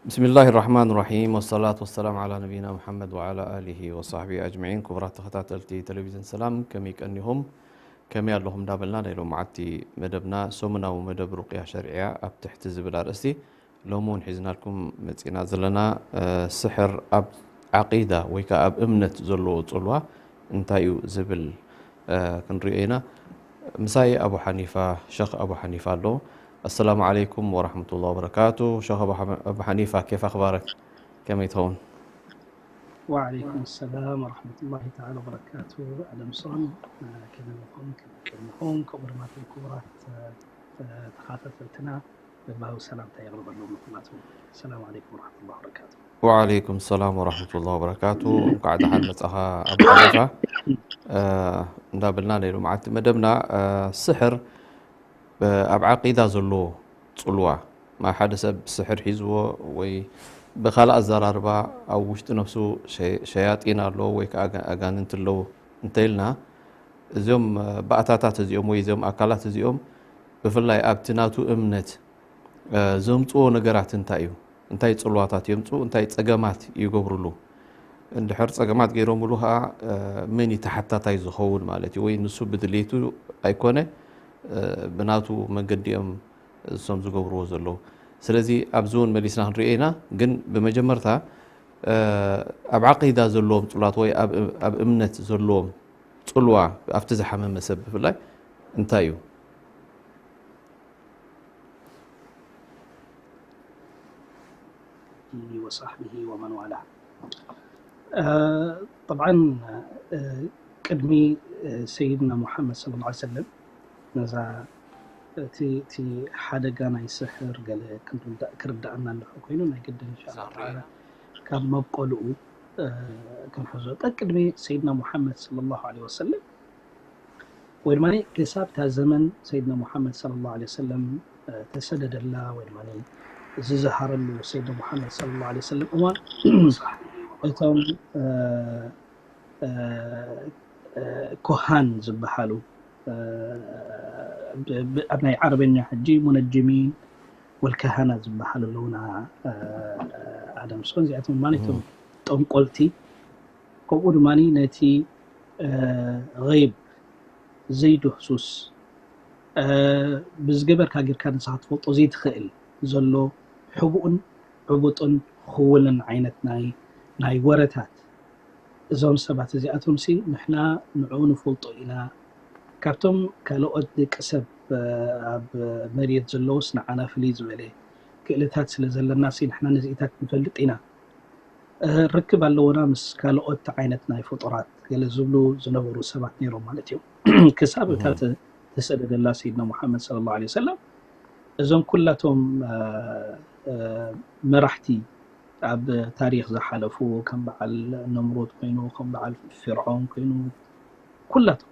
ብስሚላሂ ራሕማን ራሒም፣ ወሰላቱ ወሰላም ዓላ ነቢይና ሙሓመድ ወዓላ ኣሊሂ ወሳሕቢሂ ኣጅመዒን። ክቡራት ተኸታተልቲ ቴሌቪዝን ሰላም፣ ከመይ ቀኒኹም? ከመይ ኣለኹም? እንዳበልና ናይ ሎማዓቲ መደብና፣ ሰሙናዊ መደብ ሩቅያ ሸርዕያ ኣብ ትሕቲ ዝብል ኣርእስቲ ሎሚ እውን ሒዝናልኩም መፂና ዘለና፣ እ፣ ስሕር ኣብ ዓቂዳ ወይ ከዓ ኣብ እምነት ዘለዎ ፅልዋ እንታይ እዩ ዝብል፣ እ፣ ክንሪኦ ኢና። ምሳይ ኣቡ ሓኒፋ፣ ሸኽ ኣቡ ሓኒፋ ኣሎ። ኣሰላሙ ዓለይኩም ወራሕመቱላሂ ወበረካቱ። ሸኽ ኣቡ ሓ-፣ ኣቡ ሓኒፋ፣ ኬፍ ኣኽባረክ? ከመይ ትኸውን? ወዓለይኩም ሰላም ወራሕመቱላሂ ተዓላ ወበረካቱ። ኣደምሶን፣ እ፣ ከመይ ኣለኹም? ከመይ ቀኒኹም? ከምኡ ድማ እቶም ክቡራት፣ እ፣ እ፣ ተኸታተልትና ልባዊ ሰላምታ የቕርበሎም ንኹላትኩም። ሰላም ዓለይኩም ወራሕመቱላሂ ወበረካቱ። ወዓለይኩም ሰላም ወራሕመቱላሂ ወበረካቱ። እንኳዕ ደሓን መጻኻ ኣቡ ሓኒፋ። እ፣ እንዳበልና ናይ ሎማዓቲ መደብና፣ እ፣ ስሕር፣ እ፣ ኣብ ዓቂዳ ዘሎ ጽልዋ፣ ማ ሓደ ሰብ ስሕር ሒዝዎ ወይ ብኻልእ ኣዘራርባ ኣብ ውሽጢ ነፍሱ ሸ-፣ ሸያጢን ኣለዎ ወይ ከዓ ኣጋ-፣ ኣጋንንቲ ኣለዉ እንተኢልና፣ እዚኦም፣ እ፣ ባእታታት እዚኦም ወይ እዚኦም ኣካላት እዚኦም ብፍላይ ኣብቲ ናቱ እምነት፣ እ፣ ዘምጽዎ ነገራት እንታይ እዩ? እንታይ ጽልዋታት የምጽኡ? እንታይ ጸገማት ይገብርሉ? እንድሕር ጸገማት ገይሮምሉ ኸዓ፣ እ፣ መን እዩ ተሓታታይ ዝኸውን ማለት እዩ? ወይ ንሱ ብድሌቱ ኣይኮነ፣ እ፣ ብናቱ መንገዲ እዮም እሶም ዝገብርዎ ዘለዉ። ስለዚ ኣብዚ እውን መሊስና ክንሪኦ ኢና። ግን ብመጀመርታ፣ እ፣ ኣብ ዓቂዳ ዘለዎም ጽልዋት ወይ ኣብ፣ ኣብ እምነት ዘለዎም ጽልዋ ኣብቲ ዝሓመመ ሰብ ብፍላይ እንታይ እዩ? وصحبه ومن والاه. እ፣ ጠብዓን፣ እ፣ ቅድሚ፣ እ፣ ሰይድና ሙሓመድ ሰለላሁ ዐለይሂ ወሰለም ነዛ እቲ፣ እቲ ሓደጋ ናይ ስሕር ገለ ክንርዳእ፣ ክርዳኣና እንድሕር ኮይኑ ናይ ግድን ኢንሻ ኣላህ ተዓላ ካብ መብቆልኡ፣ እ፣ ክንሕዞ። ቀቅድሚ ሰይድና ሙሓመድ ሰለላሁ ዐለይሂ ወሰለም ወይ ድማ ክሳብ እታ ዘመን ሰይድና ሙሓመድ ሰለላሁ ዐለይሂ ወሰለም፣ እ፣ ተሰደደላ ወይ ድማ ዝዝሃረሉ ሰይድና ሙሓመድ ሰለላሁ ዐለይሂ ወሰለም እዋን እቶም፣ እ፣ እ፣ እ፣ ኮሃን ዝበሃሉ፣ እ፣ ብ-፣ ብ-፣ ኣብ ናይ ዓረበኛ ሕጂ ሙነጅሚን ወልከሃና ዝበሃሉ ኣለውና፣ እ፣ ኣደም ስኾን እዚኣቶም ማለት እዮም እም። ጠንቆልቲ፣ ከምኡ ድማ ነቲ፣ እ፣ ገይብ ዘይድህሱስ፣ እ፣ ብዝገበርካ ጌርካ ንስኻ ክትፈልጦ ዘይትኽእል ዘሎ ሕቡእን ዕቡጥን ክውልን ዓይነት ናይ፣ ናይ ወረታት እዞም ሰባት እዚኣቶም ሲ ንሕና ንዕኡ ንፈልጦ ኢና። ካብቶም ካልኦት ደቂ ሰብ፣ እ፣ ኣብ መሬት ዘለውስ ንዓና ፍልይ ዝበለ ክእለታት ስለ ዘለና ሲ ንሕና ነዚኢታት ንፈልጥ ኢና። እ፣ ርክብ ኣለውና ምስ ካልኦት ዓይነት ናይ ፍጡራት ገለ ዝብሉ ዝነበሩ ሰባት ነይሮም ማለት እዩ። ክሳብ እታ እህ። ተ-፣ ተሰደደላ ሰይድና ሙሓመድ ሰለላሁ ዐለይሂ ወሰለም እዞም ኩላቶም፣ እ፣ እ፣ መራሕቲ ኣብ ታሪኽ ዝሓለፉ ከም በዓል ነምሩድ ኮይኑ፣ ከም በዓል ፍርዖን ኮይኑ፣ ኩላቶም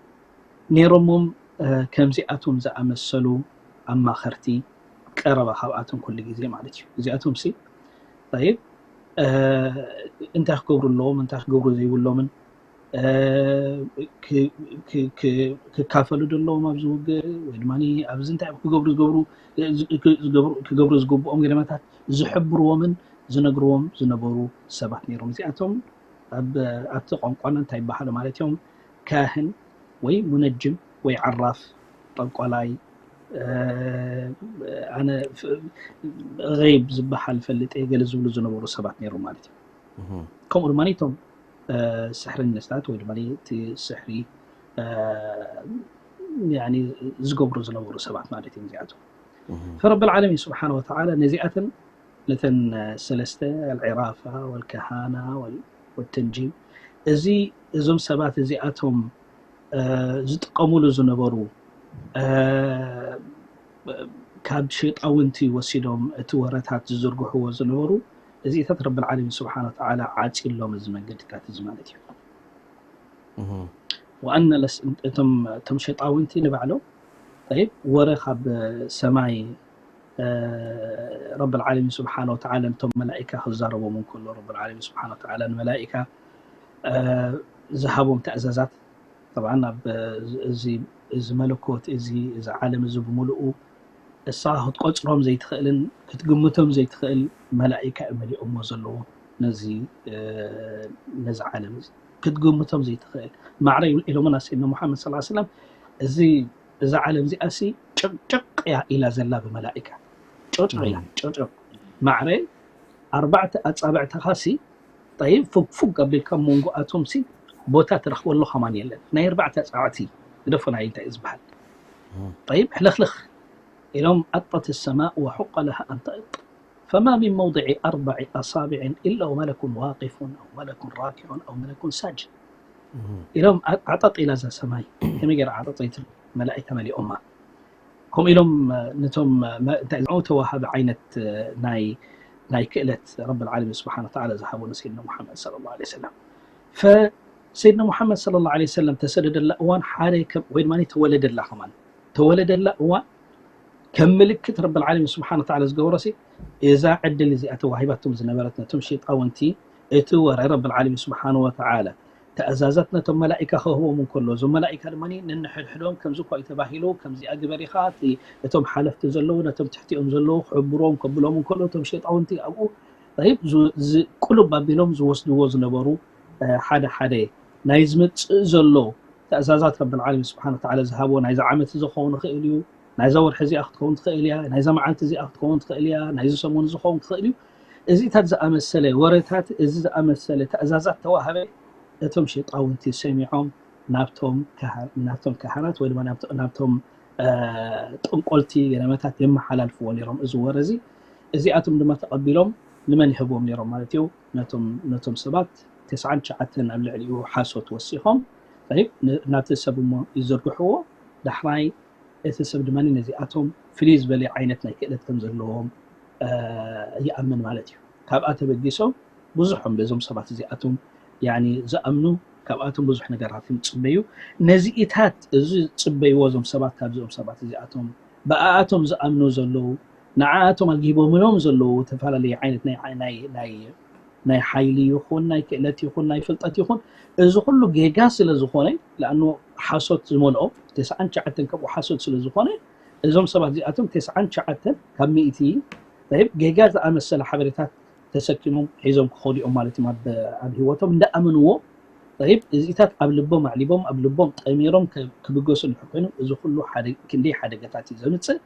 ነይሮሞም፣ እ፣ ከምዚኣቶም ዝኣመሰሉ ኣማኸርቲ ቀረባ ካብኣቶም ኩሉ ግዜ ማለት እዩ። እዚኣቶም ሲ፣ ጠይብ፣ እ፣ እንታይ ክገብሩ ኣለዎም፣ እንታይ ክገብሩ ዘይብሎምን፣ እ፣ ክ-፣ ክ-፣ ክ-፣ ክካፈሉ ዶ ኣለዎም ኣብዚ ውግእ፣ ወይ ድማ ኣብዚ እንታይ እዮም ክገብሩ ዝገብሩ፣ እ፣ ዝ-፣ ክ-፣ ዝገብሩ፣ ክገብሩ ዝግብኦም ገደመታት ዝሕብርዎምን ዝነግርዎም ዝነበሩ ሰባት ነይሮም። እዚኣቶም ኣብ፣ ኣብቲ ቋንቋና እንታይ ይበሃሉ ማለት እዮም? ካህን ወይ ሙነጅም ወይ ዓራፍ፣ ጠንቋላይ፣ እ፣ ኣነ ፍ-፣ ገይብ ዝበሃል ፈልጥ እየ፣ ገለ ዝብሉ ዝነበሩ ሰባት ነይሮም ማለት እዩ። እህ። ከምኡ ድማ እቶም፣ እ፣ ስሕረኛታት ወይ ድማ እቲ ስሕሪ፣ እ፣ ያኒ ዝገብሩ ዝነበሩ ሰባት ማለት እዮም እዚኣቶም። ፈረብል ዓለሚን ስብሓነ ወተዓላ ነዚኣተን ነተን ሰለስተ ኣልዒራፋ ወልከሃና ወተንጂም እዚ እዞም ሰባት እዚኣቶም ዝጥቀሙሉ ዝነበሩ ካብ ሸይጣውንቲ ወሲዶም እቲ ወረታት ዝዝርግሕዎ ዝነበሩ እዚታት ረብል ዓለሚን ስብሓነ ወተዓላ ዓፂሎም እዚ መንገድታት እዚ ማለት እዩ። ወኣነ እቶም ሸይጣውንቲ ንባዕሎም ጠይብ ወረ ካብ ሰማይ ረብል ዓለሚን ስብሓነ ወተዓላ ነቶም መላኢካ ክዛረቦም እንከሎ ረብል ዓለሚን ስብሓነ ወተዓላ ንመላኢካ ዝሃቦም ትእዛዛት ጠብዓን ኣብ እዚ መለኮት እዚ እዚ ዓለም እዚ ብምልኡ እሳ ክትቆፅሮም ዘይትኽእልን ክትግምቶም ዘይትኽእል መላኢካ እዩ መሊኦሞ ዘለዎ ነዚ ነዚ ዓለም እዚ ክትግምቶም ዘይትኽእል ማዕረ ኢሎምና ሰይድና ሙሓመድ ስ ሰለም እዚ እዛ ዓለም እዚኣ ሲ ጭቅጭቅ እያ ኢላ ዘላ ብመላኢካ ጭቅጭቅ ኢላ ጭቅጭቅ ማዕረ ኣርባዕተ ኣፃብዕትኻ ሲ ጠይብ ፉግፉግ ኣቢልካ መንጎኣቶም ሲ ቦታ ትረኽበሉ ከማን የለን ናይ ኣርባዕተ ኣፃብዕቲ ግደፎ ናይ እንታይ እዩ ዝበሃል ጠይብ ሕልኽልኽ ኢሎም ኣጠት ሰማእ ወሑቀ ለሃ ኣንተእጥ ፈማ ሚን መውضዒ ኣርባዒ ኣሳቢዕን ኢላ ወመለኩን ዋቂፉን ኣው መለኩን ራኪዑን ኣው መለኩን ሳጅድ ኢሎም ዓጠጥ ኢላ እዛ ሰማይ ከመይ ገይራ ዓጠጥ ይትብል መላእካ መሊኦማ ከምኡ ኢሎም ነቶም እንታይ ተዋሃቢ ዓይነት ናይ ናይ ክእለት ረብ ዓለሚን ስብሓን ወተዓላ ዝሃቦ ንሰይድና ሙሓመድ ሰለላሁ ዐለይሂ ወሰለም ፈሰይድና ሙሓመድ ሰለላሁ ዐለይሂ ወሰለም ተሰደደላ እዋን ሓደ ወይ ድማ ተወለደላ ከማን ተወለደላ እዋን ከም ምልክት ረብ ዓለሚን ስብሓን ወተዓላ ዝገበሮ ሲ እዛ ዕድል እዚኣ ተዋሂባቶም ዝነበረት ነቶም ሸይጣውንቲ እቲ ወረ ረብ ዓለሚን ስብሓን ወተዓላ ተእዛዛት ነቶም መላኢካ ክህቦም እንከሎ እዞም መላኢካ ድማ ነንሕድሕዶም ከምዚ እኳ እዩ ተባሂሉ ከምዚኣ ግበር ኢኻ እቶም ሓለፍቲ ዘለዉ ነቶም ትሕቲኦም ዘለዉ ክሕብሮም ከብሎም እንከሎ እቶም ሸይጣውንቲ ኣብኡ ቁልብ ኣቢሎም ዝወስድዎ ዝነበሩ ሓደ ሓደ ናይ ዝመፅእ ዘሎ ተእዛዛት ረብል ዓለሚን ስብሓን ወተዓላ ዝሃቦ ናይዚ ዓመት እዚ ክኸውን ይኽእል እዩ ናይዛ ወርሒ እዚኣ ክትከውን ትኽእል እያ ናይዛ መዓልቲ እዚኣ ክትከውን ትኽእል እያ ናይዚ ሰሙን እዚ ክኸውን ትኽእል እዩ እዚታት ዝኣመሰለ ወረታት እዚ ዝኣመሰለ ተእዛዛት ተዋሃበ እቶም ሸይጣውንቲ ሰሚዖም ናብቶም ናብቶም ካህናት ወይ ድማ ናብቶም ጠንቆልቲ ገለመታት የመሓላልፍዎ ነይሮም እዚ ወረ እዚ እዚኣቶም ድማ ተቐቢሎም ንመን ይህብዎም ነይሮም ማለት እዩ ነቶም ሰባት ተስዓን ትሽዓተን ኣብ ልዕሊኡ ሓሶት ወሲኾም ናብቲ ሰብ እሞ ይዘርግሕዎ ዳሕራይ እቲ ሰብ ድማ ነዚኣቶም ፍልይ ዝበለ ዓይነት ናይ ክእለት ከም ዘለዎም ይኣምን ማለት እዩ ካብኣ ተበጊሶም ብዙሖም በዞም ሰባት እዚኣቶም ዝኣምኑ ካብኣቶም ብዙሕ ነገራት ይፅበዩ ነዚኢታት እዚ ዝፅበይዎ እዞም ሰባት ካብዚኦም ሰባት እዚኣቶም ብኣኣቶም ዝኣምኑ ዘለዉ ንዓኣቶም ኣጊቦምሎም ዘለዉ ዝተፈላለዩ ዓይነት ናይ ሓይሊ ይኹን ናይ ክእለት ይኹን ናይ ፍልጠት ይኹን እዚ ኩሉ ጌጋ ስለ ዝኾነ ለኣኑ ሓሶት ዝመልኦ ተስዓን ትሽዓተን ከምኡ ሓሶት ስለ ዝኾነ እዞም ሰባት እዚኣቶም ተስዓን ትሽዓተን ካብ ሚእቲ ጌጋ ዝኣመሰለ ሓበሬታት ተሰኪሞም ሒዞም ክኸዱ እዮም ማለት እዮም ኣብ ህይወቶም እንዳኣመንዎ ጠይብ እዚታት ኣብ ልቦም ኣዕሊቦም ኣብ ልቦም ጠሚሮም ክብገሱ እንድሕር ኮይኑ እዚ ኩሉ ክንደይ ሓደጋታት እዩ ዘምፅእ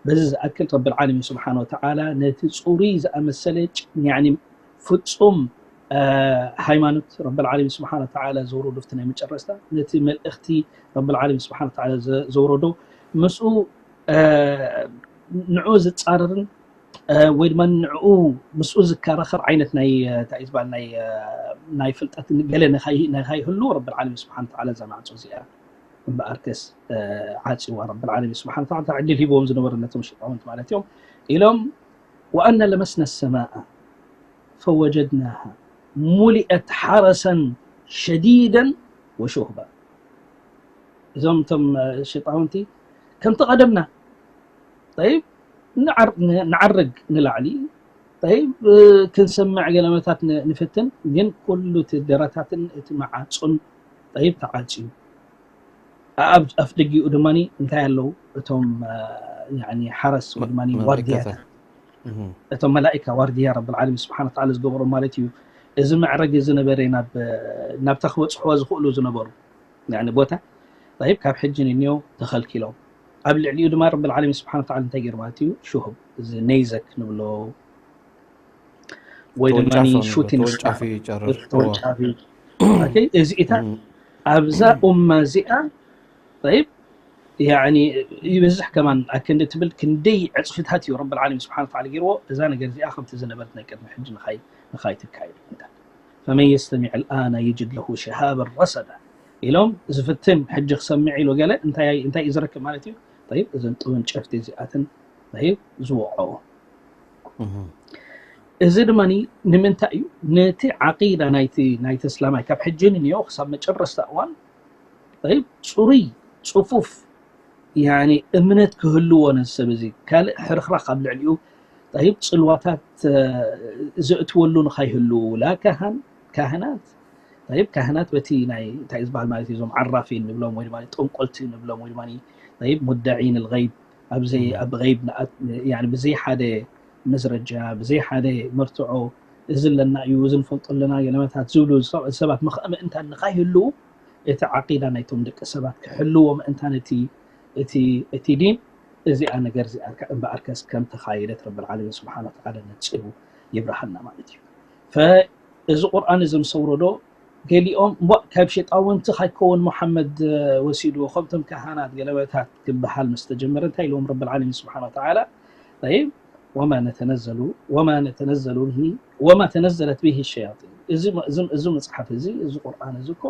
በዚ ዝኣክል ረብል ዓለሚን ስብሓን ወተዓላ ነቲ ፅሩይ ዝኣመሰለ ፍፁም ሃይማኖት ረብል ዓለሚን ስብሓን ወተዓላ ዘውረዶ ፍቲ ናይ መጨረስታ ነቲ መልእኽቲ ረብል ዓለሚን ስብሓን ወተዓላ ዘውረዶ ምስኡ ንዑ ዝፃረርን ወይ ድማ ንዕኡ ምስኡ ዝከራኸር ዓይነት ናይ እንታይ ዝበሃል ናይ ናይ ፍልጠት ገለ ንካይህሉ ረብል ዓለሚን ስብሓን ወተዓላ እዛ ማዕፆ እዚኣ እምበኣርከስ ዓፂዋ ረብል ዓለሚን ስብሓን ወተዓላ ዕድል ሂብዎም ዝነበሩ ነቶም ሸይጣውንቲ ማለት እዮም ኢሎም وأنا لمسنا السماء فوجدناها ملئت حرسا شديدا وشهبا እዞም እቶም ሸይጣውንቲ ከምቲ ቀደምና ጠይብ ንዓርግ ንላዕሊ ጠይብ ክንሰምዕ ገለመታት ንፍትን ግን ኩሉ እቲ ደረታትን እቲ መዓፁን ጠይብ ተዓፅዩ ኣብ ኣፍ ደጊኡ ድማ እንታይ ኣለዉ እቶም ሓረስ ወይ ድማ ዋርድያታት እቶም መላኢካ ዋርድያ ረብል ዓለሚን ስብሓን ወተዓላ ዝገበሮም ማለት እዩ እዚ መዕረግ እዚ ነበረ ናብታ ክበፅሕዋ ዝኽእሉ ዝነበሩ ቦታ ይብ ካብ ሕጂ ንንዮ ተኸልኪሎም ኣብ ልዕሊኡ ድማ ረብል ዓለሚን ስብሓን ወተዓላ እንታይ ገይሩ ማለት እዩ ሽሁብ እዚ ነይዘክ ንብሎ ወይ ድማ ሹቲንግ ስታር ተወንጫፊ እዚኢታት ኣብዛ ኡማ እዚኣ ይብ ያኒ ይበዝሕ ከማን ኣክንዲ ትብል ክንደይ ዕፅፍታት እዩ ረብል ዓለሚን ስብሓን ተዓላ ገይርዎ። እዛ ነገር እዚኣ ከምቲ ዝነበረት ናይ ቅድሚ ሕጂ ንኻይ ንኻይ ትካየድ። ፈመን የስተሚዕ ልኣነ የጅድ ለሁ ሽሃበን ረሰዳ ኢሎም ዝፍትን ሕጂ ክሰምዕ ኢሉ ገለ እንታይ እንታይ እዩ ዝረክብ ማለት እዩ። ጠይብ እዘን ጥውን ጨፍቲ እዚኣትን ጠይብ ዝወቕዖ እዚ ድማ ንምንታይ እዩ ነቲ ዓቂዳ ናይቲ ናይቲ እስላማይ ካብ ሕጂ ንዮ ክሳብ መጨረስታ እዋን ጠይብ ፅሩይ ፅፉፍ ያኒ እምነት ክህልዎ ነዚ ሰብ እዚ ካልእ ሕርኽራኽ ኣብ ልዕሊኡ ጠይብ ፅልዋታት ዘእትወሉ ንኸይህሉ ላ ካህን ካህናት ጠይብ ካህናት በቲ ናይ እንታይ ዝበሃል ማለት እዩ እዞም ዓራፊን ንብሎም ወይ ድማ ጠንቆልቲ ንብሎም ወይ ድማ ጠይብ ሙዳዒን ልገይብ ኣብዘይ ኣብ ገይብ ብዘይ ሓደ መስረጃ ብዘይ ሓደ መርትዖ እዚ ኣለና እዩ እዚ ንፈልጦ ኣለና ገለመታት ዝብሉ ሰባት ምእንታን ንኸይህልዉ እቲ ዓቂዳ ናይቶም ደቂ ሰባት ክሕልዎ ምእንታን እቲ እቲ እቲ ዲን እዚኣ ነገር እዚኣ እምበኣርከስ ከም ተኻየደት ረብል ዓለሚን ስብሓን ወተዓላ ነፂሩ ይብርሃልና ማለት እዩ። እዚ ቁርኣን እዚ ምስ ኣውረዶ ገሊኦም እሞ ካብ ሸጣውንቲ ካይከውን ሙሓመድ ወሲድዎ ከምቶም ካህናት ገለመታት ክበሃል ምስ ተጀመረ እንታይ ኢልዎም ረብል ዓለሚን ስብሓን ወተዓላ طيب وما نتنزل وما نتنزل به وما تنزلت به الشياطين እዚ መፅሓፍ እዚ እዚ ቁርኣን እዚ እኮ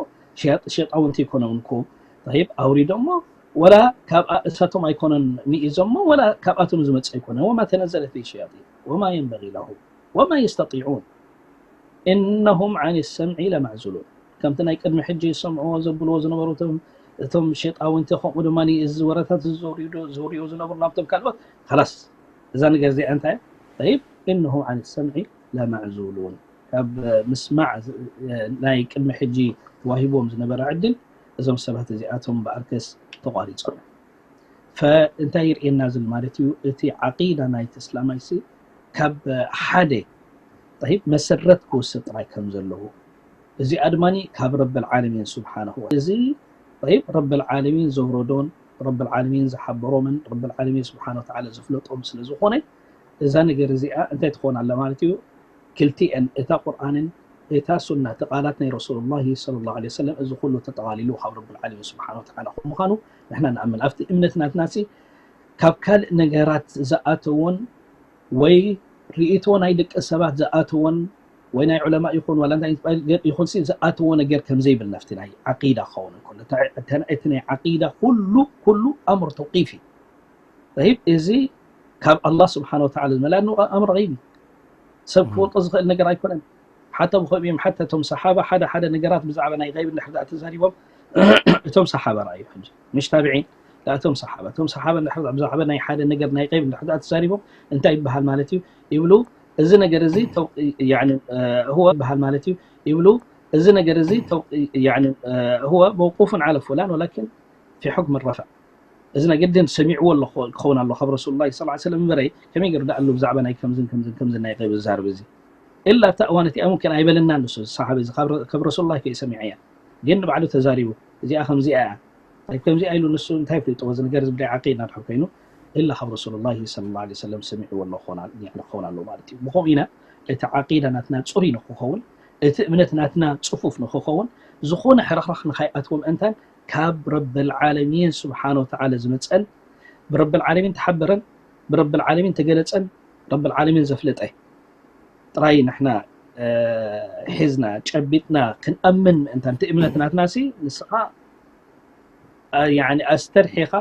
ሸጣውንቲ ይኮነውን እኮ طيب ኣውሪዶሞ ወላ ካብ እሳቶም ኣይኮነን ምኢዞሞ ወላ ካብኣቶም ዝመፀ ኣይኮነ وما تنزلت به الشياطين وما ينبغي لهم وما يستطيعون إنهم عن السمع لمعزولون ከምቲ ናይ ቅድሚ ሕጂ ዝሰምዕዎ ዘብልዎ ዝነበሩ እቶም ሸጣውንቲ ከምኡ ድማ እዚ ወረታት ዝዘውርዮ ዝነበሩ ናብቶም ካልኦት خلاص እዛ ነገር እዚኣ እንታይ طيب إنهم عن السمع لمعزولون ካብ ምስማዕ ናይ ቅድሚ ሕጂ ተዋሂቦም ዝነበረ ዕድል እዞም ሰባት እዚኣቶም በኣርከስ ተቋሪፆም ፈእንታይ ይርእየና ዝብል ማለት እዩ እቲ ዓቂዳ ናይቲ እስላማይሲ ካብ ሓደ ጠይብ መሰረት ክወስድ ጥራይ ከም ዘለዎ እዚኣ ድማ ካብ ረብል ዓለሚን ስብሓንሁ እዚ ጠይብ ረብል ዓለሚን ዘውረዶን ረብል ዓለሚን ዝሓበሮምን ረብል ዓለሚን ስብሓን ወተዓላ ዝፍለጦም ስለ ዝኾነ እዛ ነገር እዚኣ እንታይ ትኾን ኣላ ማለት እዩ ክልቲኤን እታ ቁርኣንን እታ ሱና እቲ ቃላት ናይ ረሱሉላሂ ሰለላሁ ዐለይሂ ወሰለም እዚ ኩሉ ተጠቓሊሉ ካብ ረብል ዓለሚን ስብሓን ወተዓላ ከም ምዃኑ ንሕና ንኣምን ኣብቲ እምነት ናትናሲ ካብ ካልእ ነገራት ዝኣተዎን ወይ ርእይቶ ናይ ደቂ ሰባት ዝኣተዎን ወይ ናይ ዑለማ ይኹን ዋላ እንታይ ዝበሃል ገር ይኹን ሲ ዝኣተዎ ነገር ከም ዘይብል ናብቲ ናይ ዓቂዳ ክኸውን እንከሎ እቲ ናይ ዓቂዳ ኩሉ ኩሉ ኣምር ተውቂፍ እዩ طيب እዚ ካብ ኣላህ ስብሓን ወተዓላ ዝመላ ኣምር غይቢ ሰብ ክፈልጦ ዝኽእል ነገር ኣይኮነን ሓታ ብኸምኡ እዮም ሓታ እቶም ሰሓባ ሓደ ሓደ ነገራት ብዛዕባ ናይ غይብ እንድሕር ደኣ ተዛሪቦም እቶም ሰሓባ ረኣዩ ሕጂ ምሽ ታብዒን እቶም ሰሓባ እቶም ሰሓባ እንድሕር ብዛዕባ ናይ ሓደ ነገር ናይ غይብ እንድሕር ደኣ ተዛሪቦም እንታይ ይበሃል ማለት እዩ ይብሉ እዚ ነገር እዚ هو ይበሃል ማለት እዩ ይብሉ እዚ ነገር እዚ هو موقوف على فلان ولكن في حكم الرفع እዚ ናይ ግድን ሰሚዕዎ ኣሎ ክኸውን ኣሎ ካብ ረሱሉላሂ ሰለላሁ ዐለይሂ ወሰለም እምበረይ ከመይ ገይሩ ደኣ ኣሎ ብዛዕባ ናይ ከምዝን ከምዝን ከምዝን ናይ ገይብ ዝዛረብ እዚ ኢላ ኣብታ እዋን እቲኣ ሙምኪን ኣይበለናን ንሱ እዚ ሰሓቢ እዚ ካብ ረ- ካብ ረሱሉላሂ ከይሰሚዐያ ግን ንባዕሉ ተዛሪቡ እዚኣ ከምዚኣ እያ ጠይብ ከምዚኣ ኢሉ ንሱ እንታይ ፍሊጥዎ እዚ ነገር እዚ ብዳይ ዓቂድ ናድሕር ኮይኑ ኢላ ካብ ረሱሉላሂ ሰለላሁ ዐለይሂ ወሰለም ሰሚዕዎ ኣሎ ክኾን ኣል- ያዕኒ ክኸውን ኣለዎ ማለት እዩ ብኸምኡ ኢና እቲ ዓቂዳ ናትና ፅሩይ ንክኸውን እቲ እምነት ናትና ፅፉፍ ንክኸውን ዝኾነ ሕርኽራኽ ንካይኣትዎም እንታን ካብ ረብል ዓለሚን ስብሓን ወተዓላ ዝመፀን ብረብል ዓለሚን ተሓበረን ብረብል ዓለሚን ተገለፀን ረብል ዓለሚን ዘፍለጠ ጥራይ ንሕና ሒዝና ጨቢጥና ክንኣምን ምእንታን እቲ እምነት ናትና ሲ ንስኻ ኣስተርሒኻ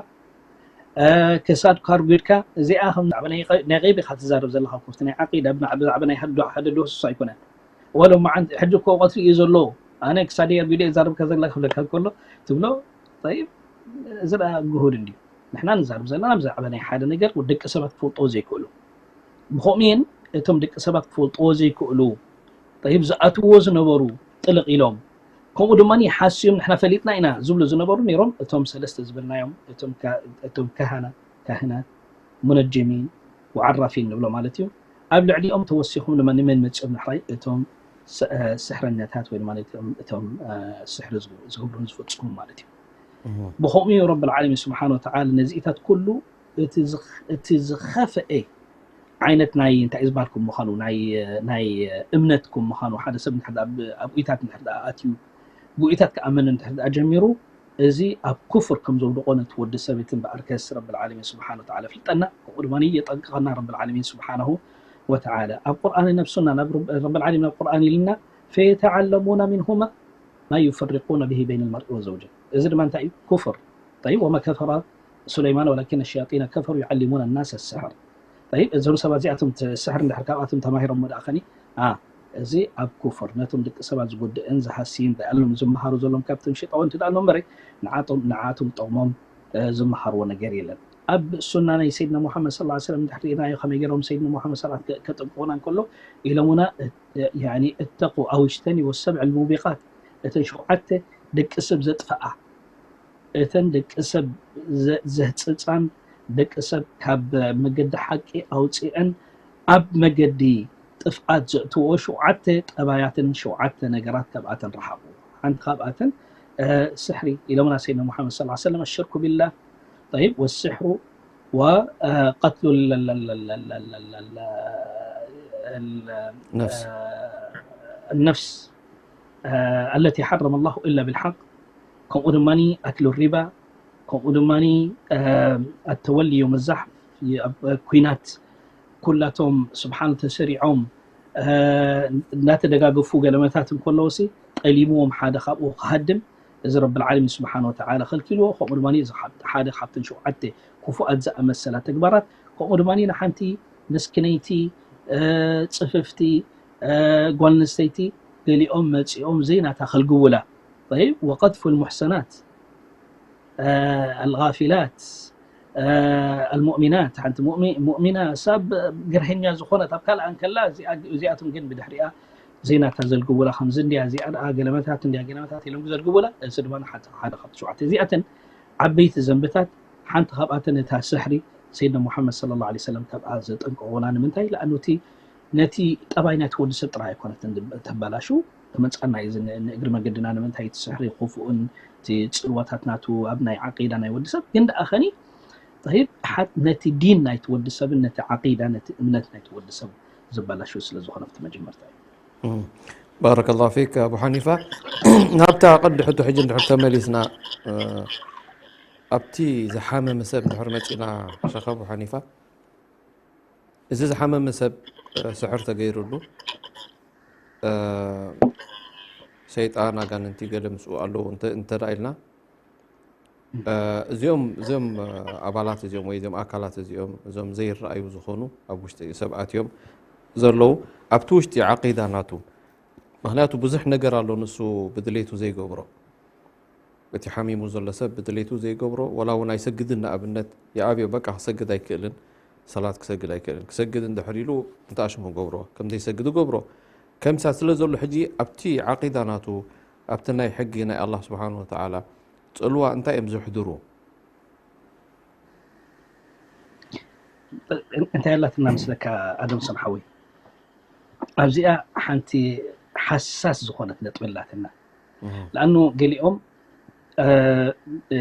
ክሳድካ ኣርጒድካ እዚኣ ከም ናይ ገይብ ኢኻ ትዛረብ ዘለኻ ኮፍቲ ናይ ዓቂዳ ብዛዕባ ናይ ሓደ ሓደ ድወስሶ ኣይኮነን ወሎ መዓንቲ ሕጂ እኮ ቀትሪ እዩ ዘሎ ኣነ ክሳደይ ኣርጒደ እዛረብካ ዘላ ክብለካ ከሎ ትብሎ طيب እዚ ደኣ ግሁድ እንድዩ ንሕና ንዛረብ ዘለና ብዛዕባ ናይ ሓደ ነገር ደቂ ሰባት ክፈልጦ ዘይክእሉ ብኸምኡን እቶም ደቂ ሰባት ክፈልጥዎ ዘይክእሉ طيب ዝኣትዎ ዝነበሩ ጥልቕ ኢሎም ከምኡ ድማ ሓስዮም ንሕና ፈሊጥና ኢና ዝብሉ ዝነበሩ ነይሮም እቶም ሰለስተ ዝበልናዮም እቶም ካህና ካህናት ሙነጀሚን ወዓራፊን ንብሎ ማለት እዩ ኣብ ልዕሊኦም ተወሲኹም ድማ ንመን መፅኦም ንሕራይ እቶም ስሕረኛታት ወይ ድማ እቶም ስሕሪ ዝገብሩን ዝፍፅሙ ማለት እዩ ብኸምኡ እዩ ረብል ዓለሚን ስብሓን ወተዓላ ነዚኢታት ኩሉ እቲ ዝኸፍአ ዓይነት ናይ እንታይ ዝበሃል ከም ምዃኑ ናይ እምነት ከም ምዃኑ ሓደ ሰብ ኣብ ጉኢታት እንድሕር ኣትዩ ጉኢታት ክኣምን እንድሕር ጀሚሩ እዚ ኣብ ኩፍር ከም ዘውድቆ ነቲ ወዲ ሰብ እቲ እምበኣርከስ ረብል ዓለሚን ስብሓነ ወተዓላ ፍልጠና፣ ከምኡ ድማ የጠንቅቐና ረብል ዓለሚን ስብሓነሁ ወተዓላ። ኣብ ቁርኣን ናብ ሱና፣ ናብ ረብ-፣ ረብል ዓለሚን ናብ ቁርኣን ኢልና፣ ፈየተዓለሙና ሚንሁማ ማ ዩፈሪቁነ ብሂ በይነ ልመርኢ ወዘውጀ። እዚ ድማ እንታይ እዩ? ኩፍር። ጠይብ፣ ወማ ከፈረ ሱለይማን ወላኪነ ሸያጢነ ከፈሩ ዩዓሊሙነ ናሰ ስሕር። ጠይብ፣ እዞም ሰባት እዚኣቶም ት-፣ ስሕር እንድሕር ካብኣቶም ተማሂሮሞ ደኣ ኸኒ፣ ኣ፣ እዚ ኣብ ኩፍር፣ ነቶም ደቂ ሰባት ዝጎድእን ዝሃስይን ደኣሎም ዝመሃሩ ዘሎም ካብቶም ሸይጣውንቲ ደኣሎም እምበረ፣ ንዓቶም፣ ንዓቶም ጠቕሞም፣ እ፣ ዝመሃርዎ ነገር የለን። ኣብ ሱና ናይ ሰይድና ሙሓመድ ሰለላሁ ዐለይሂ ወሰለም እንድሕር ርኢናዮ ከመይ ገይሮም ሰይድና ሙሓመድ ሰለላሁ ዐለይሂ ወሰለም ከ-፣ ከጠንቅቑና እንከሎ ኢሎሙና፣ እ፣ እ፣ ያኒ እተቁ ኣው እጅተኒቡ ሰብዐ ልሙቢቃት፣ እተን ሸውዓተ ደቂ ሰብ ዘጥፍኣ፣ እተን ደቂ ሰብ ዘ-፣ ዘህጽጻን ደቂ ሰብ ካብ መገዲ ሓቂ ኣውጺአን ኣብ መገዲ ጥፍኣት ዘእትዎ ሸውዓተ ጠባያትን ሸውዓተ ነገራት ካብኣተን ረሓቑ። ሓንቲ ካብኣተን፣ እ፣ ስሕሪ ኢሎምና ሰይድና ሙሓመድ ሰለላሁ ዐለይሂ ወሰለም፣ الشرك بالله، طيب، والسحر و، እ፣ قتل ال-، ال-، ال-، ال-، ال-، ال-، ال-، ነፍስ። እ፣ النفس، እ፣ التي حرم الله إلا بالحق، ከምኡ ድማ ኣክሉ ሪባ፣ ከምኡ ድማ፣ እ፣ التولي يوم الزحف፣ ኣብ ኩናት ኩላቶም ስብሓን ተሰሪዖም፣ እ፣ እናተደጋገፉ ገለመታት እንከለውሲ ጠሊምዎም ሓደ ካብኡ ክሃድም፣ እዚ ረብል ዓለሚን ስብሓን ወተዓላ ከልኪልዎ። ከምኡ ድማ እዚ ካብ-፣ ሓደ ካብተን ሸውዓተ ክፉኣት ዝኣመሰላ ተግባራት፣ ከምኡ ድማ ንሓንቲ መስኪነይቲ፣ እ፣ ጽፍፍቲ፣ እ፣ ጓል ኣንስተይቲ ገሊኦም መጺኦም ዘይናታ ከልግቡላ። طيب، وقذف المحصنات، እ፣ الغافلات، እ፣ المؤمنات፣ ሓንቲ ሙእሚ-፣ ሙእሚና ሰብ ግርሀኛ ዝኾነት ኣብ ካልኣ እንከላ፣ እዚኣ-፣ እዚኣቶም ግን ብድሕሪኣ ዘይናታ ዘልግቡላ፣ ከምዚ እንድያ፣ እዚኣ ደኣ ገለመታት እንድያ፣ ገለመታት ኢሎም ዘልግቡላ። እዚ ድማ ሓደ፣ ሓደ ካብቲ ሸውዓተ እዚኣተን ዓበይቲ ዘንብታት፣ ሓንቲ ካብኣተን እታ ስሕሪ፣ ሰይድና ሙሓመድ ሰለላሁ ዐለይሂ ወሰለም ካብኣ ዘጠንቀቑና። ንምንታይ? ለኣኑ እቲ ነቲ ጠባይ ናይቲ ወዲ ሰብ ጥራይ ኣይኮነትን ተበላሹ፣ ክመጽኣና እዩ። እዚ ን-፣ ንእግሪ መገድና ንምንታይ እቲ ስሕሪ ክፉእን እቲ ጽልዋታት ናቱ ኣብ ናይ ዓቂዳ ናይ ወዲ ሰብ ግን ደኣ ኸኒ፣ ጠይብ፣ ሓ-፣ ነቲ ዲን ናይቲ ወዲ ሰብን ነቲ ዓቂዳ፣ ነቲ እምነት ናይቲ ወዲ ሰብ ዘበላሹ ስለ ዝኾነ፣ ኣብቲ መጀመርታ እዩ። እም። ባረከላሁ ፊክ ኣቡ ሓኒፋ። ናብታ ቀዲ ሕቶ ሕጂ እንድሕር ተመሊስና፣ እ፣ ኣብቲ ዝሓመመ ሰብ እንድሕር መጺና፣ ሸኽ ኣቡ ሓኒፋ፣ እዚ ዝሓመመ ሰብ፣ እ፣ ስሕር ተገይሩሉ፣ እ፣ ሰይጣን ኣጋንንቲ ገለ ምስኡ ኣለዉ እንተ፣ እንተ ደኣ ኢልና፣ እ፣ እዚኦም፣ እዞም፣ እ፣ ኣባላት እዚኦም ወይ እዞም ኣካላት እዚኦም፣ እዞም ዘይረኣዩ ዝኾኑ ኣብ ውሽጢ ሰብ ኣትዮም ዘለዉ፣ ኣብቲ ውሽጢ ዓቂዳ ናቱ፣ ምኽንያቱ ብዙሕ ነገር ኣሎ ንሱ ብድሌቱ ዘይገብሮ። እቲ ሓሚሙ ዘሎ ሰብ ብድሌቱ ዘይገብሮ፣ ወላ እውን ኣይሰግድን፣ ንኣብነት ይኣብዮ፣ በቃ ክሰግድ ኣይክእልን፣ ሰላት ክሰግድ ኣይክእልን። ክሰግድ እንድሕር ኢሉ እንታይ ኣሽሙ ገብሮ፣ ከም ዘይሰግድ ገብሮ። ከምሳ ስለ ዘሎ ሕጂ ኣብቲ ዓቂዳ ናቱ፣ ኣብቲ ናይ ሕጊ ናይ ኣላህ ስብሓን ወተዓላ ጽልዋ እንታይ እዮም ዘሕድሩ? እንታይ ኣላትና መስለካ ኣደም ሰም ሓወይ? ኣብዚኣ ሓንቲ ሓሳስ ዝኾነት ነጥቢ ኣላትና። እህ። ለኣኑ ገሊኦም፣ እ፣ እ፣